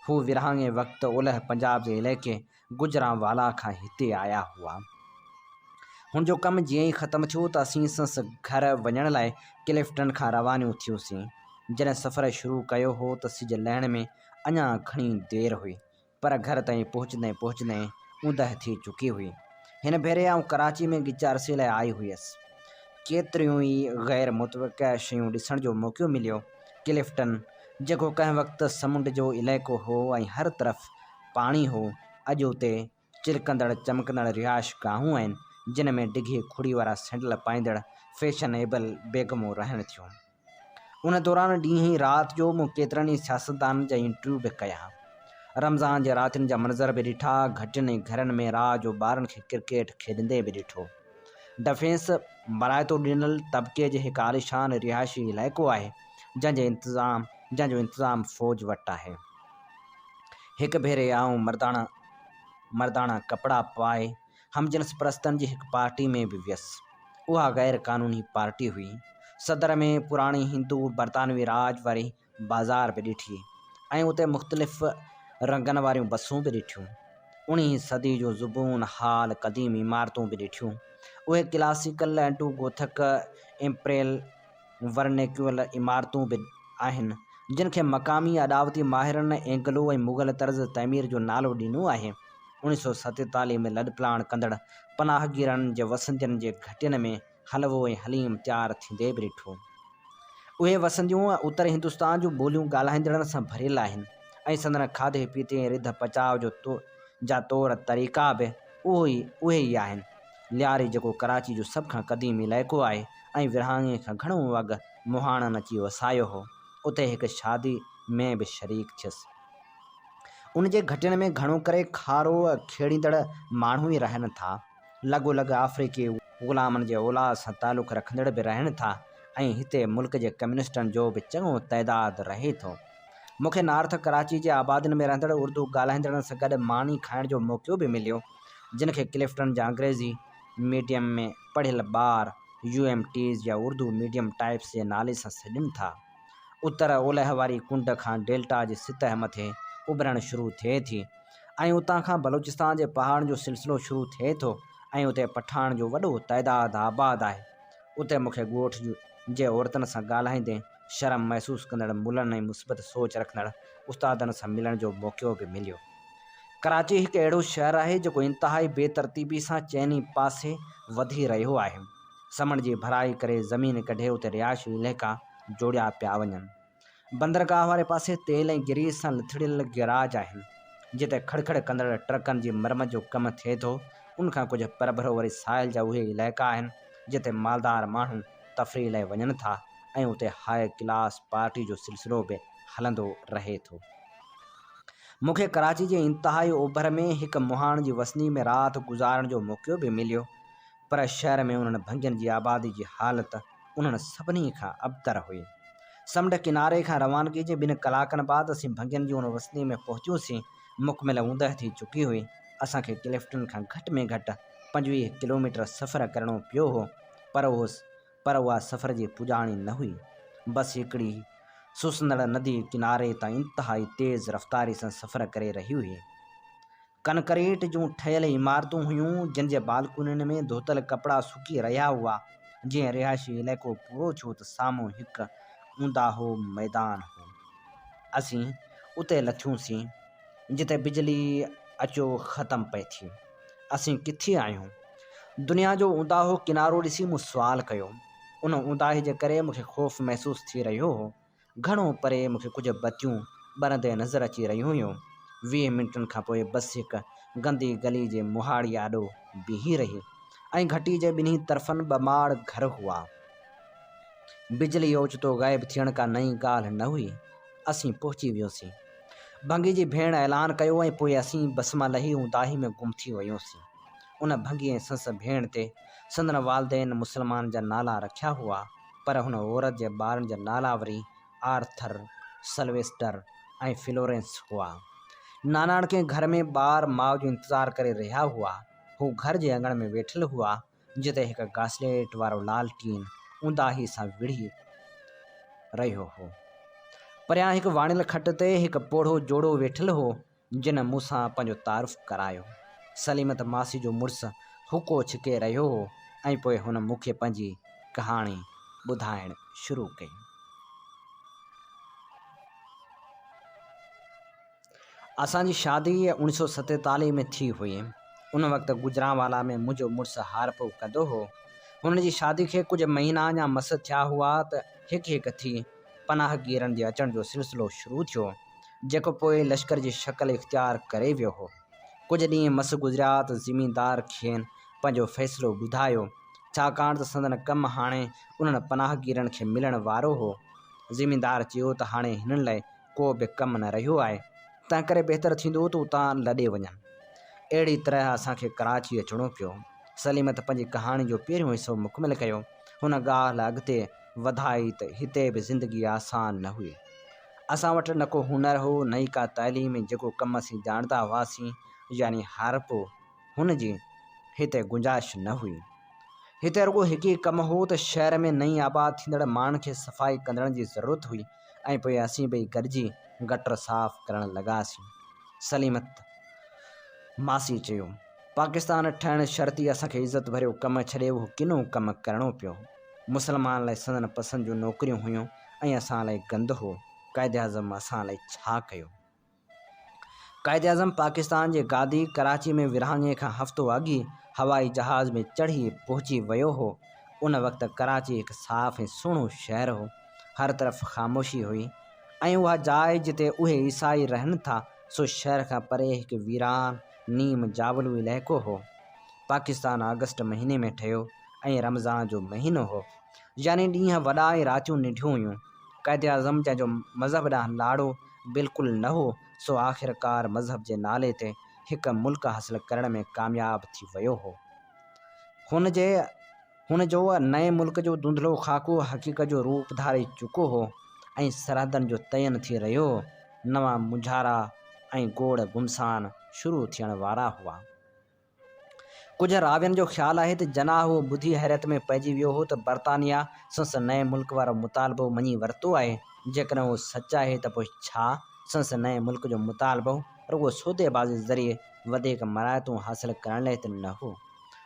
هو ورهاڱي وقت اولهه پنجاب جي علائقي گجرانوالا کان هتي آيا هئا. هن جو ڪم جيئن ئي ختم ٿيو ته اسين سندس گهر وڃڻ لاء ڪلفٽن کان روانيون ٿيوسين. جڏهن سفر شروع ڪيو هو ته سج لهڻ ۾ اڃا گهڻي دير هئي. پر گهر تائين پهچندين پهچندين اوندهه ٿي چڪي هئي. هن ڀيري آئون ڪراچي ۾ ڳچ عرصي لاء آئي هيس. ڪيتريون ئي غير متوقع شيون ڏسڻ جو موقعو مليو. ڪلفٽن، جيڪو ڪنهن وقت سمنڊ جو علائقو هو ۽ هر طرف پاڻي هو، اڄ اتي چلڪندڙ چمڪندڙ رهائش گاهون آهن، جن ۾ ڊگهي کڙي وارا سينڊل پائيندڙ فيشن ايبل بيگمون رهن ٿيون. ان دوران ڏينهن ۽ رات جو مون ڪيترن ئي سياستدانن جا انٽرويو به ڪيا. رمضان جي راتين جا منظر به ڏٺا، گهٽين ۽ گهرن ۾ رات جو ٻارن کي ڪرڪيٽ کيڏندي به ڏٺو. ڊفينس ملائتو ڏنل طبقي جي هڪ عاليشان رهائشي علائقو آهي، جنهن جي انتظام جنهن جو انتظام فوج وٽ آهي. هڪ ڀيري آئون مرداڻا مرداڻا ڪپڙا پائي هم جنس پرستن جي هڪ پارٽي ۾ به ويس. اها غير قانوني پارٽي هئي. صدر ۾ پراڻي هندو برطانوي راڄ واري بازار به ڏٺي ۽ اتي مختلف رنگن واريون بسون به ڏٺيون. اڻيهين صدي جون زبون حال قديم عمارتون به ڏٺيون. اهي ڪلاسيڪل اينٽو گوٿڪ امپريل ورنيڪيولر عمارتون به آهن، جن کي مقامي اڏاوتي ماهرن اينگلو ۽ مغل طرز تعمير جو نالو ڏنو آهي. 1947 ۾ لڏپلاڻ ڪندڙ پناهگيرن جي وسندين جي گهٽين ۾ حلوو ۽ حليم تيار ٿيندي به ڏٺو. اهي وسنديون اتر هندستان جون ٻوليون ڳالهائيندڙن سان ڀريل آهن ۽ سندن کاڌي پيتي ۽ رڌ پچاء جو جا طور طريقا به اهي ئي آهن. لياري جيڪو ڪراچي جو سڀ کان قديم علائقو آهي ۽ ورهاڱي کان گهڻو اڳ مهاڻن اچي وسايو هو، اتي هڪ شادي ۾ به شريڪ ٿيس. ان جي گهٽين ۾ گهڻو ڪري کارو کيڙيندڙ ماڻهو ئي رهن ٿا. لڳو لڳ آفريقي غلامن جي اولاد سان تعلق رکندڙ به رهن ٿا ۽ هتي ملڪ جي ڪميونسٽن جو به چڱو تعداد رهي ٿو. مون کي نارٿ ڪراچي جي آبادين ۾ رهندڙ اردو ڳالهائيندڙن سان گڏ ماني کائڻ جو موقعو به مليو، جن کي ڪلفٽن جا انگريزي ميڊيم ۾ پڙهيل ٻار يو ايم ٽيز يا اردو ميڊيم ٽائپس جي نالي سان سڏين ٿا. اتر اولهه واري ڪنڊ کان ڊيلٽا جي سطح مٿي اڀرڻ شروع ٿئي ٿي. ۽ اتان کان بلوچستان جي پهاڙن جو سلسلو شروع ٿئي ٿو ۽ اتي پٺاڻن جو وڏو تعداد آباد آهي. اتي مون کي ڳوٺ جي عورتن سان ڳالهائيندي شرم محسوس ڪندڙ ملن ۽ مثبت سوچ رکندڙ استادن سان ملڻ جو موقعو به مليو. ڪراچي هڪ اهڙو شهر آهي جيڪو انتهائي بي ترتيبي سان چئني پاسي وڌي رهيو آهي. سمنڊ جي ڀرائي ڪري زمين ڪڍي اتي رهائشي علائقا جوڙيا پيا وڃن. بندرگاهه واري پاسي تيل ۽ گريس سان لٿڙيل گيراج آهن، جتي کڙ کڙ ڪندڙ ٽرڪن جي مرمت جو ڪم ٿئي ٿو. ان کان ڪجهه پرڀرو وري ساحل جا اهي علائقا آهن، جتي مالدار ماڻهو تفريح لاء وڃن ٿا ۽ اتي هاء ڪلاس پارٽي جو سلسلو به هلندو رهي ٿو. مون کي ڪراچي جي انتهائي اوڀر ۾ هڪ مهاڻ جي وسندي ۾ رات گذارڻ جو موقعو به مليو. پر شهر ۾ انهن ڀنگين جي آبادي جي حالت انهن سڀني کان ابتر هئي. سمنڊ ڪناري کان روانگي جي ٻن ڪلاڪن بعد اسين ڀنگين جي ان وسندي ۾ پهتيونسين. مڪمل اوندهه ٿي چڪي هئي. اسان کي ڪلفٽن کان گهٽ ۾ گهٽ 25 ڪلوميٽر سفر ڪرڻو پيو هو، پر اهو پر اها سفر جي پڄاڻي نه هئي. بس هڪڙي سسندڙ ندي ڪناري تان انتهائي تيز رفتاري سان سفر ڪري رهي هئي. ڪنڪريٽ جون ٺهيل عمارتون هيون، جن جي بالڪونين ۾ ڌوتل ڪپڙا سڪي رهيا هئا. جيئن رهائشي علائقو پورو ٿيو ته سامهون هڪ اونداهو ميدان هو. اسين اتي لٿيونسين، جتي بجلي اچو ختم پئي ٿي. اسين ڪٿي آهيون؟ دنيا جو اونداهو ڪنارو ڏسي مون سوال ڪيو. ان اونداهي جي ڪري مون کي خوف محسوس ٿي رهيو هو. گهڻو پري مون کي ڪجهه بتيون ٻرندي نظر اچي رهيون هيون. 20 منٽن کان پوء بس هڪ گندي گلي جي مهاڙي آڏو بيهي رهي ۽ گهٽي جي ٻنهي طرفن ٻه ماڙ گهر هئا. بجلي اوچتو غائب ٿيڻ ڪا نئين ڳالهه نه هئي. اسين پهچي ويوسين. ڀنگي جي ڀيڻ اعلان ڪيو ۽ پوء اسين بس مان لهي اونداهي ۾ گم ٿي ويوسين. ان ڀنگي ۽ سندس ڀيڻ تي سندن والدين مسلمان جا نالا رکيا هئا. پر هن عورت جي ٻارن جا نالا وري آرٿر، سلويسٽر ۽ فلورينس هئا. ناناڻڪي گهر ۾ ٻار ماء جو انتظار ڪري رهيا هئا. هو گهر جي اڱڻ ۾ ويٺل هئا، جتي هڪ گاسليٽ وارو لالٽين اونداهي سان وڙهي رهيو هو. پريان هڪ واڻيل کٽ تي هڪ پوڙهو جوڙو ويٺل هو. جن مون سان پنهنجو تعارف ڪرايو. سليمت ماسي جو مڙس حقو ڇڪي رهيو هو ۽ پوء هن مون کي پنهنجي ڪهاڻي ٻڌائڻ شروع ڪئي. اسان جي شادي 1947 ۾ ٿي هئي. ان وقت گجرانوالا ۾ منهنجو مڙس هارپو ڪندو هو. هن جي شادي کي ڪجهه مهينا اڃا مس ٿيا هئا ته هڪ هڪ ٿي پناهگيرن جي اچڻ جو سلسلو شروع ٿيو. جيڪو پوء لشڪر جي شڪل اختيار ڪري ويو هو. ڪجهه ڏينهن مس گذريا ته زميندار کين پنهنجو فيصلو ٻڌايو، ڇاڪاڻ ته سندن ڪم هاڻي انهن پناهگيرن کي ملڻ وارو هو. زميندار چيو ته هاڻي هنن لاء ڪو به ڪم نه رهيو آهي، تنهنڪري بهتر ٿيندو ته اتان لڏي وڃن. اهڙي طرح اسان کي ڪراچي اچڻو پيو. سليمت پنهنجي ڪهاڻي جو پهريون حصو مڪمل ڪيو. هن ڳالهه اڳتي وڌائي ته هتي به زندگي آسان نه هئي. اسان وٽ نه ڪو هنر هو نه ئي ڪا تعليم ۽ جيڪو ڪم اسين ڄاڻندا هئاسين يعني هارپو هن جي هتي گنجائش نه هئي. هتي رڳو هڪ ئي ڪم هو ته شهر ۾ نئين آباد ٿيندڙ ماڻهن کي صفائي ڪندڙن جي ضرورت هئي ۽ پوء اسين ٻئي گڏجي گٽر صاف ڪرڻ لڳاسين. سليمت ماسي چيو. پاڪستان ٺهڻ شرط ئي اسان کي عزت ڀريو ڪم ڇڏي اهو ڪنو ڪم ڪرڻو پيو. مسلمان لاء سندن پسند جون نوڪريون هيون ۽ اسان لاء گند هو. قائداعظم اسان لاء ڇا ڪيو؟ قائداعظم پاڪستان جي گادي ڪراچي ۾ ورهاڱي کان هفتو اڳ ئي هوائي جهاز ۾ چڙهي پهچي ويو هو. ان وقت ڪراچي هڪ صاف ۽ سهڻو شهر هو. هر طرف خاموشي هئي ۽ اها جاء جتي اهي عيسائي رهن ٿا سو شهر کان پري هڪ ويران نيم جابلو علائقو هو. پاڪستان آگسٽ مهيني ۾ ٺهيو ۽ رمضان جو مهينو هو. يعني ڏينهن وڏا ۽ راتيون ننڍيون هيون. قائداعظم جنهن جو مذهب ڏانهن لاڙو بلڪل نه هو، سو آخرڪار مذهب جي نالي تي هڪ ملڪ حاصل ڪرڻ ۾ ڪامياب ٿي ويو هو. هن جي هن جو نئين ملڪ جو ڌنڌلو خاڪو حقيقت جو روپ ڌاري چڪو هو ۽ سرحدن جو تعين ٿي رهيو هو. نوان مونجهارا ۽ گوڙ گهمسان شروع ٿيڻ وارا هئا. ڪجهه راوين جو خيال آهي ته جناح اهو ٻڌي حيرت ۾ پئجي ويو هو ته برطانيا سندس نئين ملڪ وارو مطالبو مڃي ورتو آهي، جيڪڏهن اهو سچ آهي ته پوء ڇا سندس نئين ملڪ جو مطالبو رڳو سوديبازي ذريعي وڌيڪ مراعتون حاصل ڪرڻ لاء ته نه هو.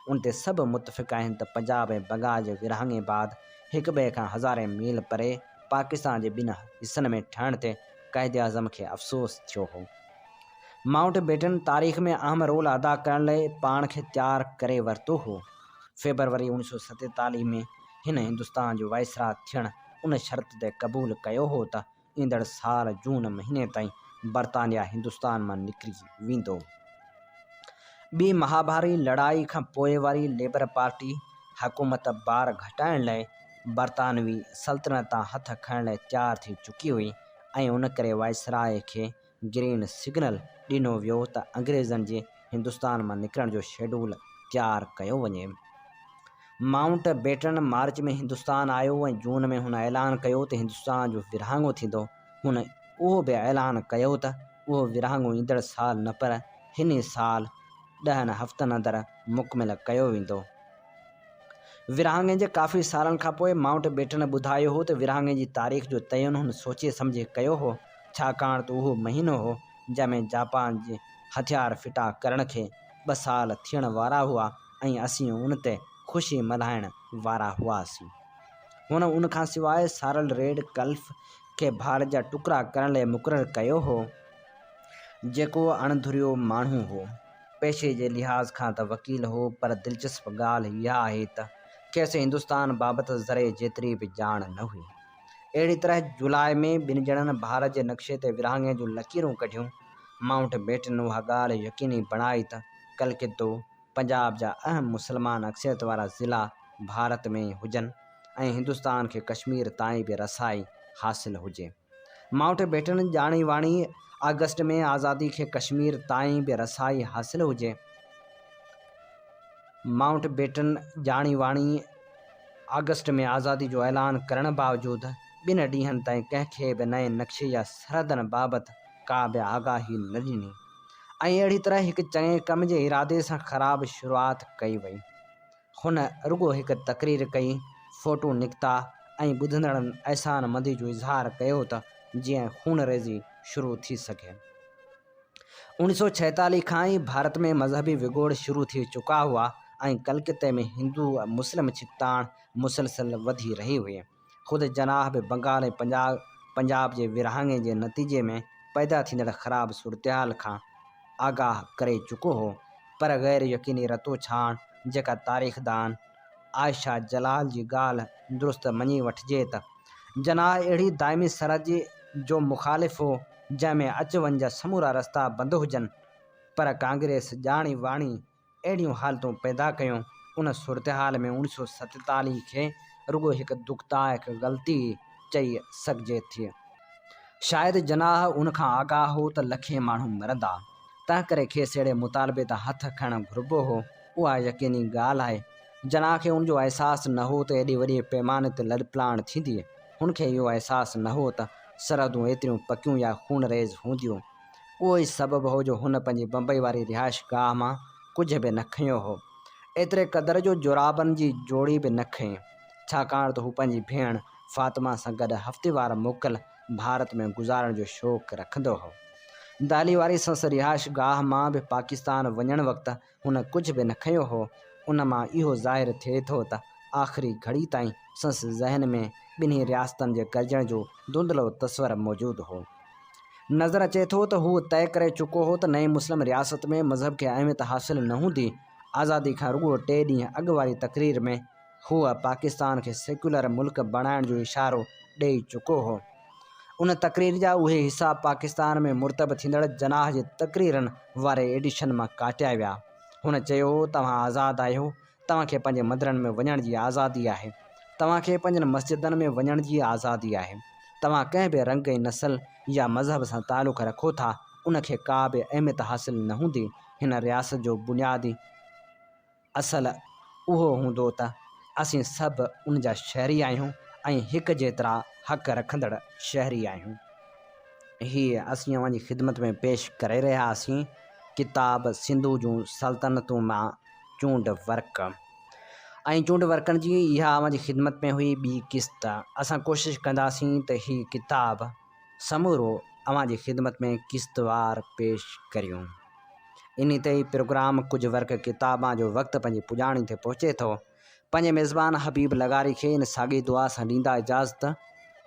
ان تي سڀ متفق آهن ته پنجاب ۽ بنگال جي ورهاڱي بعد هڪٻئي کان هزارين ميل پري پاڪستان جي ٻن حصن ۾ ٺهڻ تي قائداعظم کي افسوس ٿيو هو. مائونٽ بيٽن تاريخ ۾ اهم رول ادا ڪرڻ لاء پاڻ کي تيار ڪري ورتو هو. فيبروري 1947 ۾ هن هندستان جو وائسراء ٿيڻ ان شرط تي قبول ڪيو هو ته ايندڙ سال جون مهيني تائين برطانيا هندستان مان نڪري ويندو. ٻي مهاڀاري لڙائي کان پوء واري ليبر پارٽي حڪومت بار گهٽائڻ لاء برطانوي سلطنت تان هٿ کڻڻ لاء تيار ٿي چڪي هئي ۽ ان ڪري وائسراء کي گرين سگنل ڏنو ويو ته انگريزن جي هندستان مان نڪرڻ جو شيڊول تيار ڪيو وڃي. مائونٽ بيٽن مارچ ۾ هندستان آيو ۽ جون ۾ هن اعلان ڪيو ته هندستان جو ورهاڱو ٿيندو. هن اهو به اعلان ڪيو ته اهو ورهاڱو ايندڙ سال نه پر هن ئي سال ڏهن هفتن اندر مڪمل ڪيو ويندو. ورهاڱي جي ڪافي سالن کانپوء مائونٽ بيٽن ٻڌايو هو ته ورهاڱي جي تاريخ جو تعين هن سوچي سمجهي ڪيو هو، ڇاڪاڻ ته اهو مهينو هو جنهن ۾ جاپان جي هٿيار ڦٽا ڪرڻ کي ٻه سال ٿيڻ وارا هئا ۽ اسين ان تي خوشي ملهائڻ وارا هئاسين. هن ان کان سواء سارل ريڊ ڪلف کي ڀارت جا ٽڪرا ڪرڻ لاء مقرر ڪيو هو، جيڪو اڻ ڌريو ماڻهو هو. پيشي جي لحاظ کان ته وڪيل هو پر دلچسپ ڳالهه اها آهي ته کيس هندستان بابت ذري جيتري به ڄاڻ نه هئي. اهڙي طرح جولاء ۾ ٻن ڄڻن ڀارت جي نقشي تي ورهاڱي جون لڪيرون ڪڍيون. مائونٽ بيٽن اها ڳالهه يقيني بڻائي ته ڪلڪتو، پنجاب جا اهم مسلمان اڪثريت وارا ضلعا ڀارت ۾ ئي هجن ۽ هندستان کي ڪشمير تائين به رسائي حاصل هجي. مائونٽ بيٽن ڄاڻي واڻي آگسٽ ۾ آزادي کي ڪشمير تائين به رسائي حاصل هجي. مائونٽ بيٽن ڄاڻي واڻي آگسٽ ۾ آزادي جو اعلان ڪرڻ باوجود ٻن ڏينهن تائين ڪنهن کي به نئين نقشي يا سرحدن بابت ڪا به آگاهي نه ڏني ۽ اهڙي طرح هڪ چڱي ڪم جي ارادي سان خراب شروعات ڪئي وئي. هن رڳو هڪ تقرير ڪئي، فوٽو نڪتا ۽ ٻڌندڙن احسان مندي جو اظهار ڪيو ته جيئن خونريزي شروع ٿي سگهي. 1946 کان ئي ڀارت ۾ مذهبي وڳوڙ شروع ٿي چڪا هئا ۽ ڪلڪتي ۾ هندو مسلم ڇڪتاڻ مسلسل وڌي رهي هئي. خود جناح به بنگال ۽ پنجاب جي ورهاڱي جي نتيجي ۾ پيدا ٿيندڙ خراب صورتحال کان آگاهه ڪري چڪو هو، پر غير يقيني رتوڇاڻ جيڪا تاريخدان عائشه جلال جي ڳالهه درست مڃي وٺجي ته جناح اهڙي دائمي سرحد جو مخالف هو جنهن ۾ اچ وڃ جا سمورا رستا بند هجن، پر ڪانگريس ڄاڻي واڻي اهڙيون حالتون پيدا ڪيون، ان صورتحال ۾ 1947 کي رڳو هڪ دکدائڪ غلطي چئي سگهجي ٿي. شايد جناح ان کان آگاهه هو ته لکين ماڻهو مرندا، تنهنڪري کيس اهڙي مطالبي تان هٿ کڻڻ گهربو هو، اها يقيني ڳالهه آهي. جناح کي ان جو احساس نه هو ته ايڏي وڏي پيماني تي لڏپلاڻ ٿيندي. هن کي اهو احساس نه هو ته سرحدون ايتريون پڪيون يا خونريز هونديون. اهو ئي سبب هو جو هن پنهنجي بمبئي واري رهائش گاهه مان ڪجهه به نه کنيو هو. ايتري قدر جو جورابن جي جوڙي به نه کنئي. ڇاڪاڻ ته هو پنهنجي ڀيڻ فاطمه سان گڏ هفتيوار موڪل ڀارت ۾ گذارڻ جو شوق رکندو هو. دهلي واري سندس رهائش گاهه مان به پاڪستان وڃڻ وقت هن ڪجهه به نه کنيو هو. ان مان اهو ظاهر ٿئي ٿو ته آخري گهڙي تائين سندس ذهن ۾ ٻنهي رياستن جي گڏجڻ جو ڌنڌلو تصور موجود هو. نظر اچي ٿو ته هو طئي ڪري چڪو هو ته نئين مسلم رياست ۾ مذهب کي اهميت حاصل نه هوندي. آزادي کان رڳو ٽي ڏينهن اڳ واري تقرير ۾ هو پاڪستان کي سيڪيولر ملڪ بڻائڻ جو اشارو ڏئي چڪو هو. ان تقرير جا اهي حصا پاڪستان ۾ مرتب ٿيندڙ جناح جي تقريرن واري ايڊيشن مان ڪاٽيا ويا. هن چيو، توهان آزاد آهيو، توهان کي پنهنجي مندرن ۾ وڃڻ جي آزادي آهي. توهان کي پنهنجن مسجدن ۾ وڃڻ جي آزادي آهي. توهان ڪنهن به رنگ ۽ نسل يا مذهب سان تعلق رکو ٿا، ان کي ڪا به اهميت حاصل نه هوندي. هن رياست جو بنيادي اصل اهو هوندو ته اسين سڀ ان جا شهري آهيون ۽ هڪ جيترا حق رکندڙ شهري آهيون. هي اسين اوهان جي خدمت ۾ پيش ڪري رهيا هئاسين ڪتاب سنڌو جون سلطنتون مان چونڊ ورق ۽ چونڊ ورقن جي اها اوهان جي خدمت ۾ هئي ٻي قسط. اسان ڪوشش ڪنداسين ته هي ڪتاب سمورو اوهان جي خدمت ۾ قسطوار پيش ڪريون. انهي تي ئي پروگرام ڪجهه ورق ڪتابان جو وقت پنهنجي پڄاڻي تي پهچي ٿو. پنهنجي ميزبان حبيب لغاري کي ان ساڳي دعا سان ڏيندا اجازت،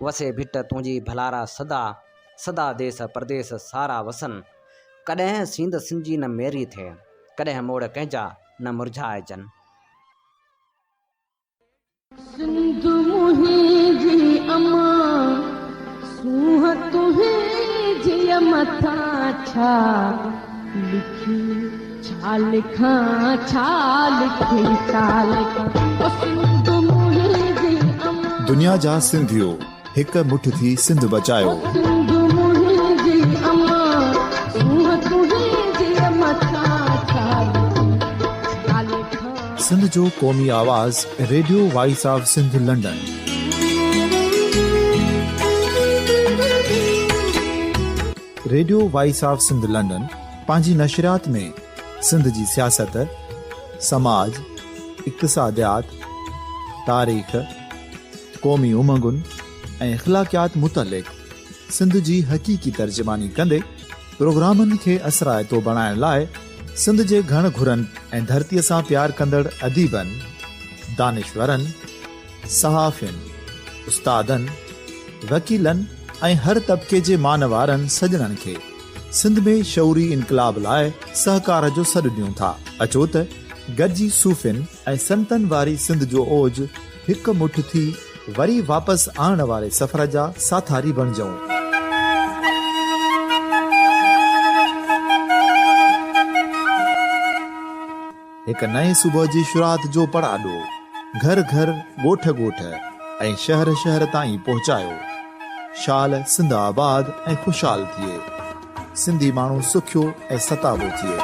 وسي ڀٽ تنهنجي ڀلارا سدا، سدا ديس پرديس سارا وسن. ڪڏهن سينڌ سنجي نه ميري ٿئي، ڪڏهن موڙ ڪنهن جا نه مرجهائجن. سنڌ منهنجي امان، سونهن تنهنجي مٿان ڇا لکي ڇا لکان ڇا لکي ڇا لکان او سنڌ منهنجي امان. دنيا جا سنڌيو هڪ مٺ ٿي سنڌ بچايو. او سنڌ منهنجي امان، سونهن تنهنجي مٿان ڇا لکي ڇا لکان. سنڌ جو قومي آواز radio voice of Sindh London. Radio voice of Sindh London پنهنجي نشريات ۾ سنڌ جي سياست، سماج، اقتصاديات، تاريخ، قومي امنگن ۽ اخلاقيات متعلق سنڌ جي حقيقي ترجماني ڪندي پروگرامن کي اثرائتو بڻائڻ لاء سنڌ جي گهڻ گهرن ۽ ڌرتيء سان پيار ڪندڙ اديبن، دانشورن، صحافين، استادن، وڪيلن ۽ هر طبقي جي مان وارن سڄڻن کي سنڌ ۾ شعوري انقلاب لاء سهڪار جو سڏ ڏيون ٿا. اچو ته گڏجي صوفين ۽ سنتن واري سنڌ جو اوج هڪ مٺ ٿي وري واپس آڻڻ واري سفر جا ساٿاري بڻجون. هڪ نئين صبح جي شروعات جو پڙاڏو گهر گهر، ڳوٺ ڳوٺ ۽ شهر شهر تائين پهچايو. شال سنڌ آباد ۽ خوشحال ٿئي. سنڌي ماڻهو سکيو ۽ ستابو ٿئي.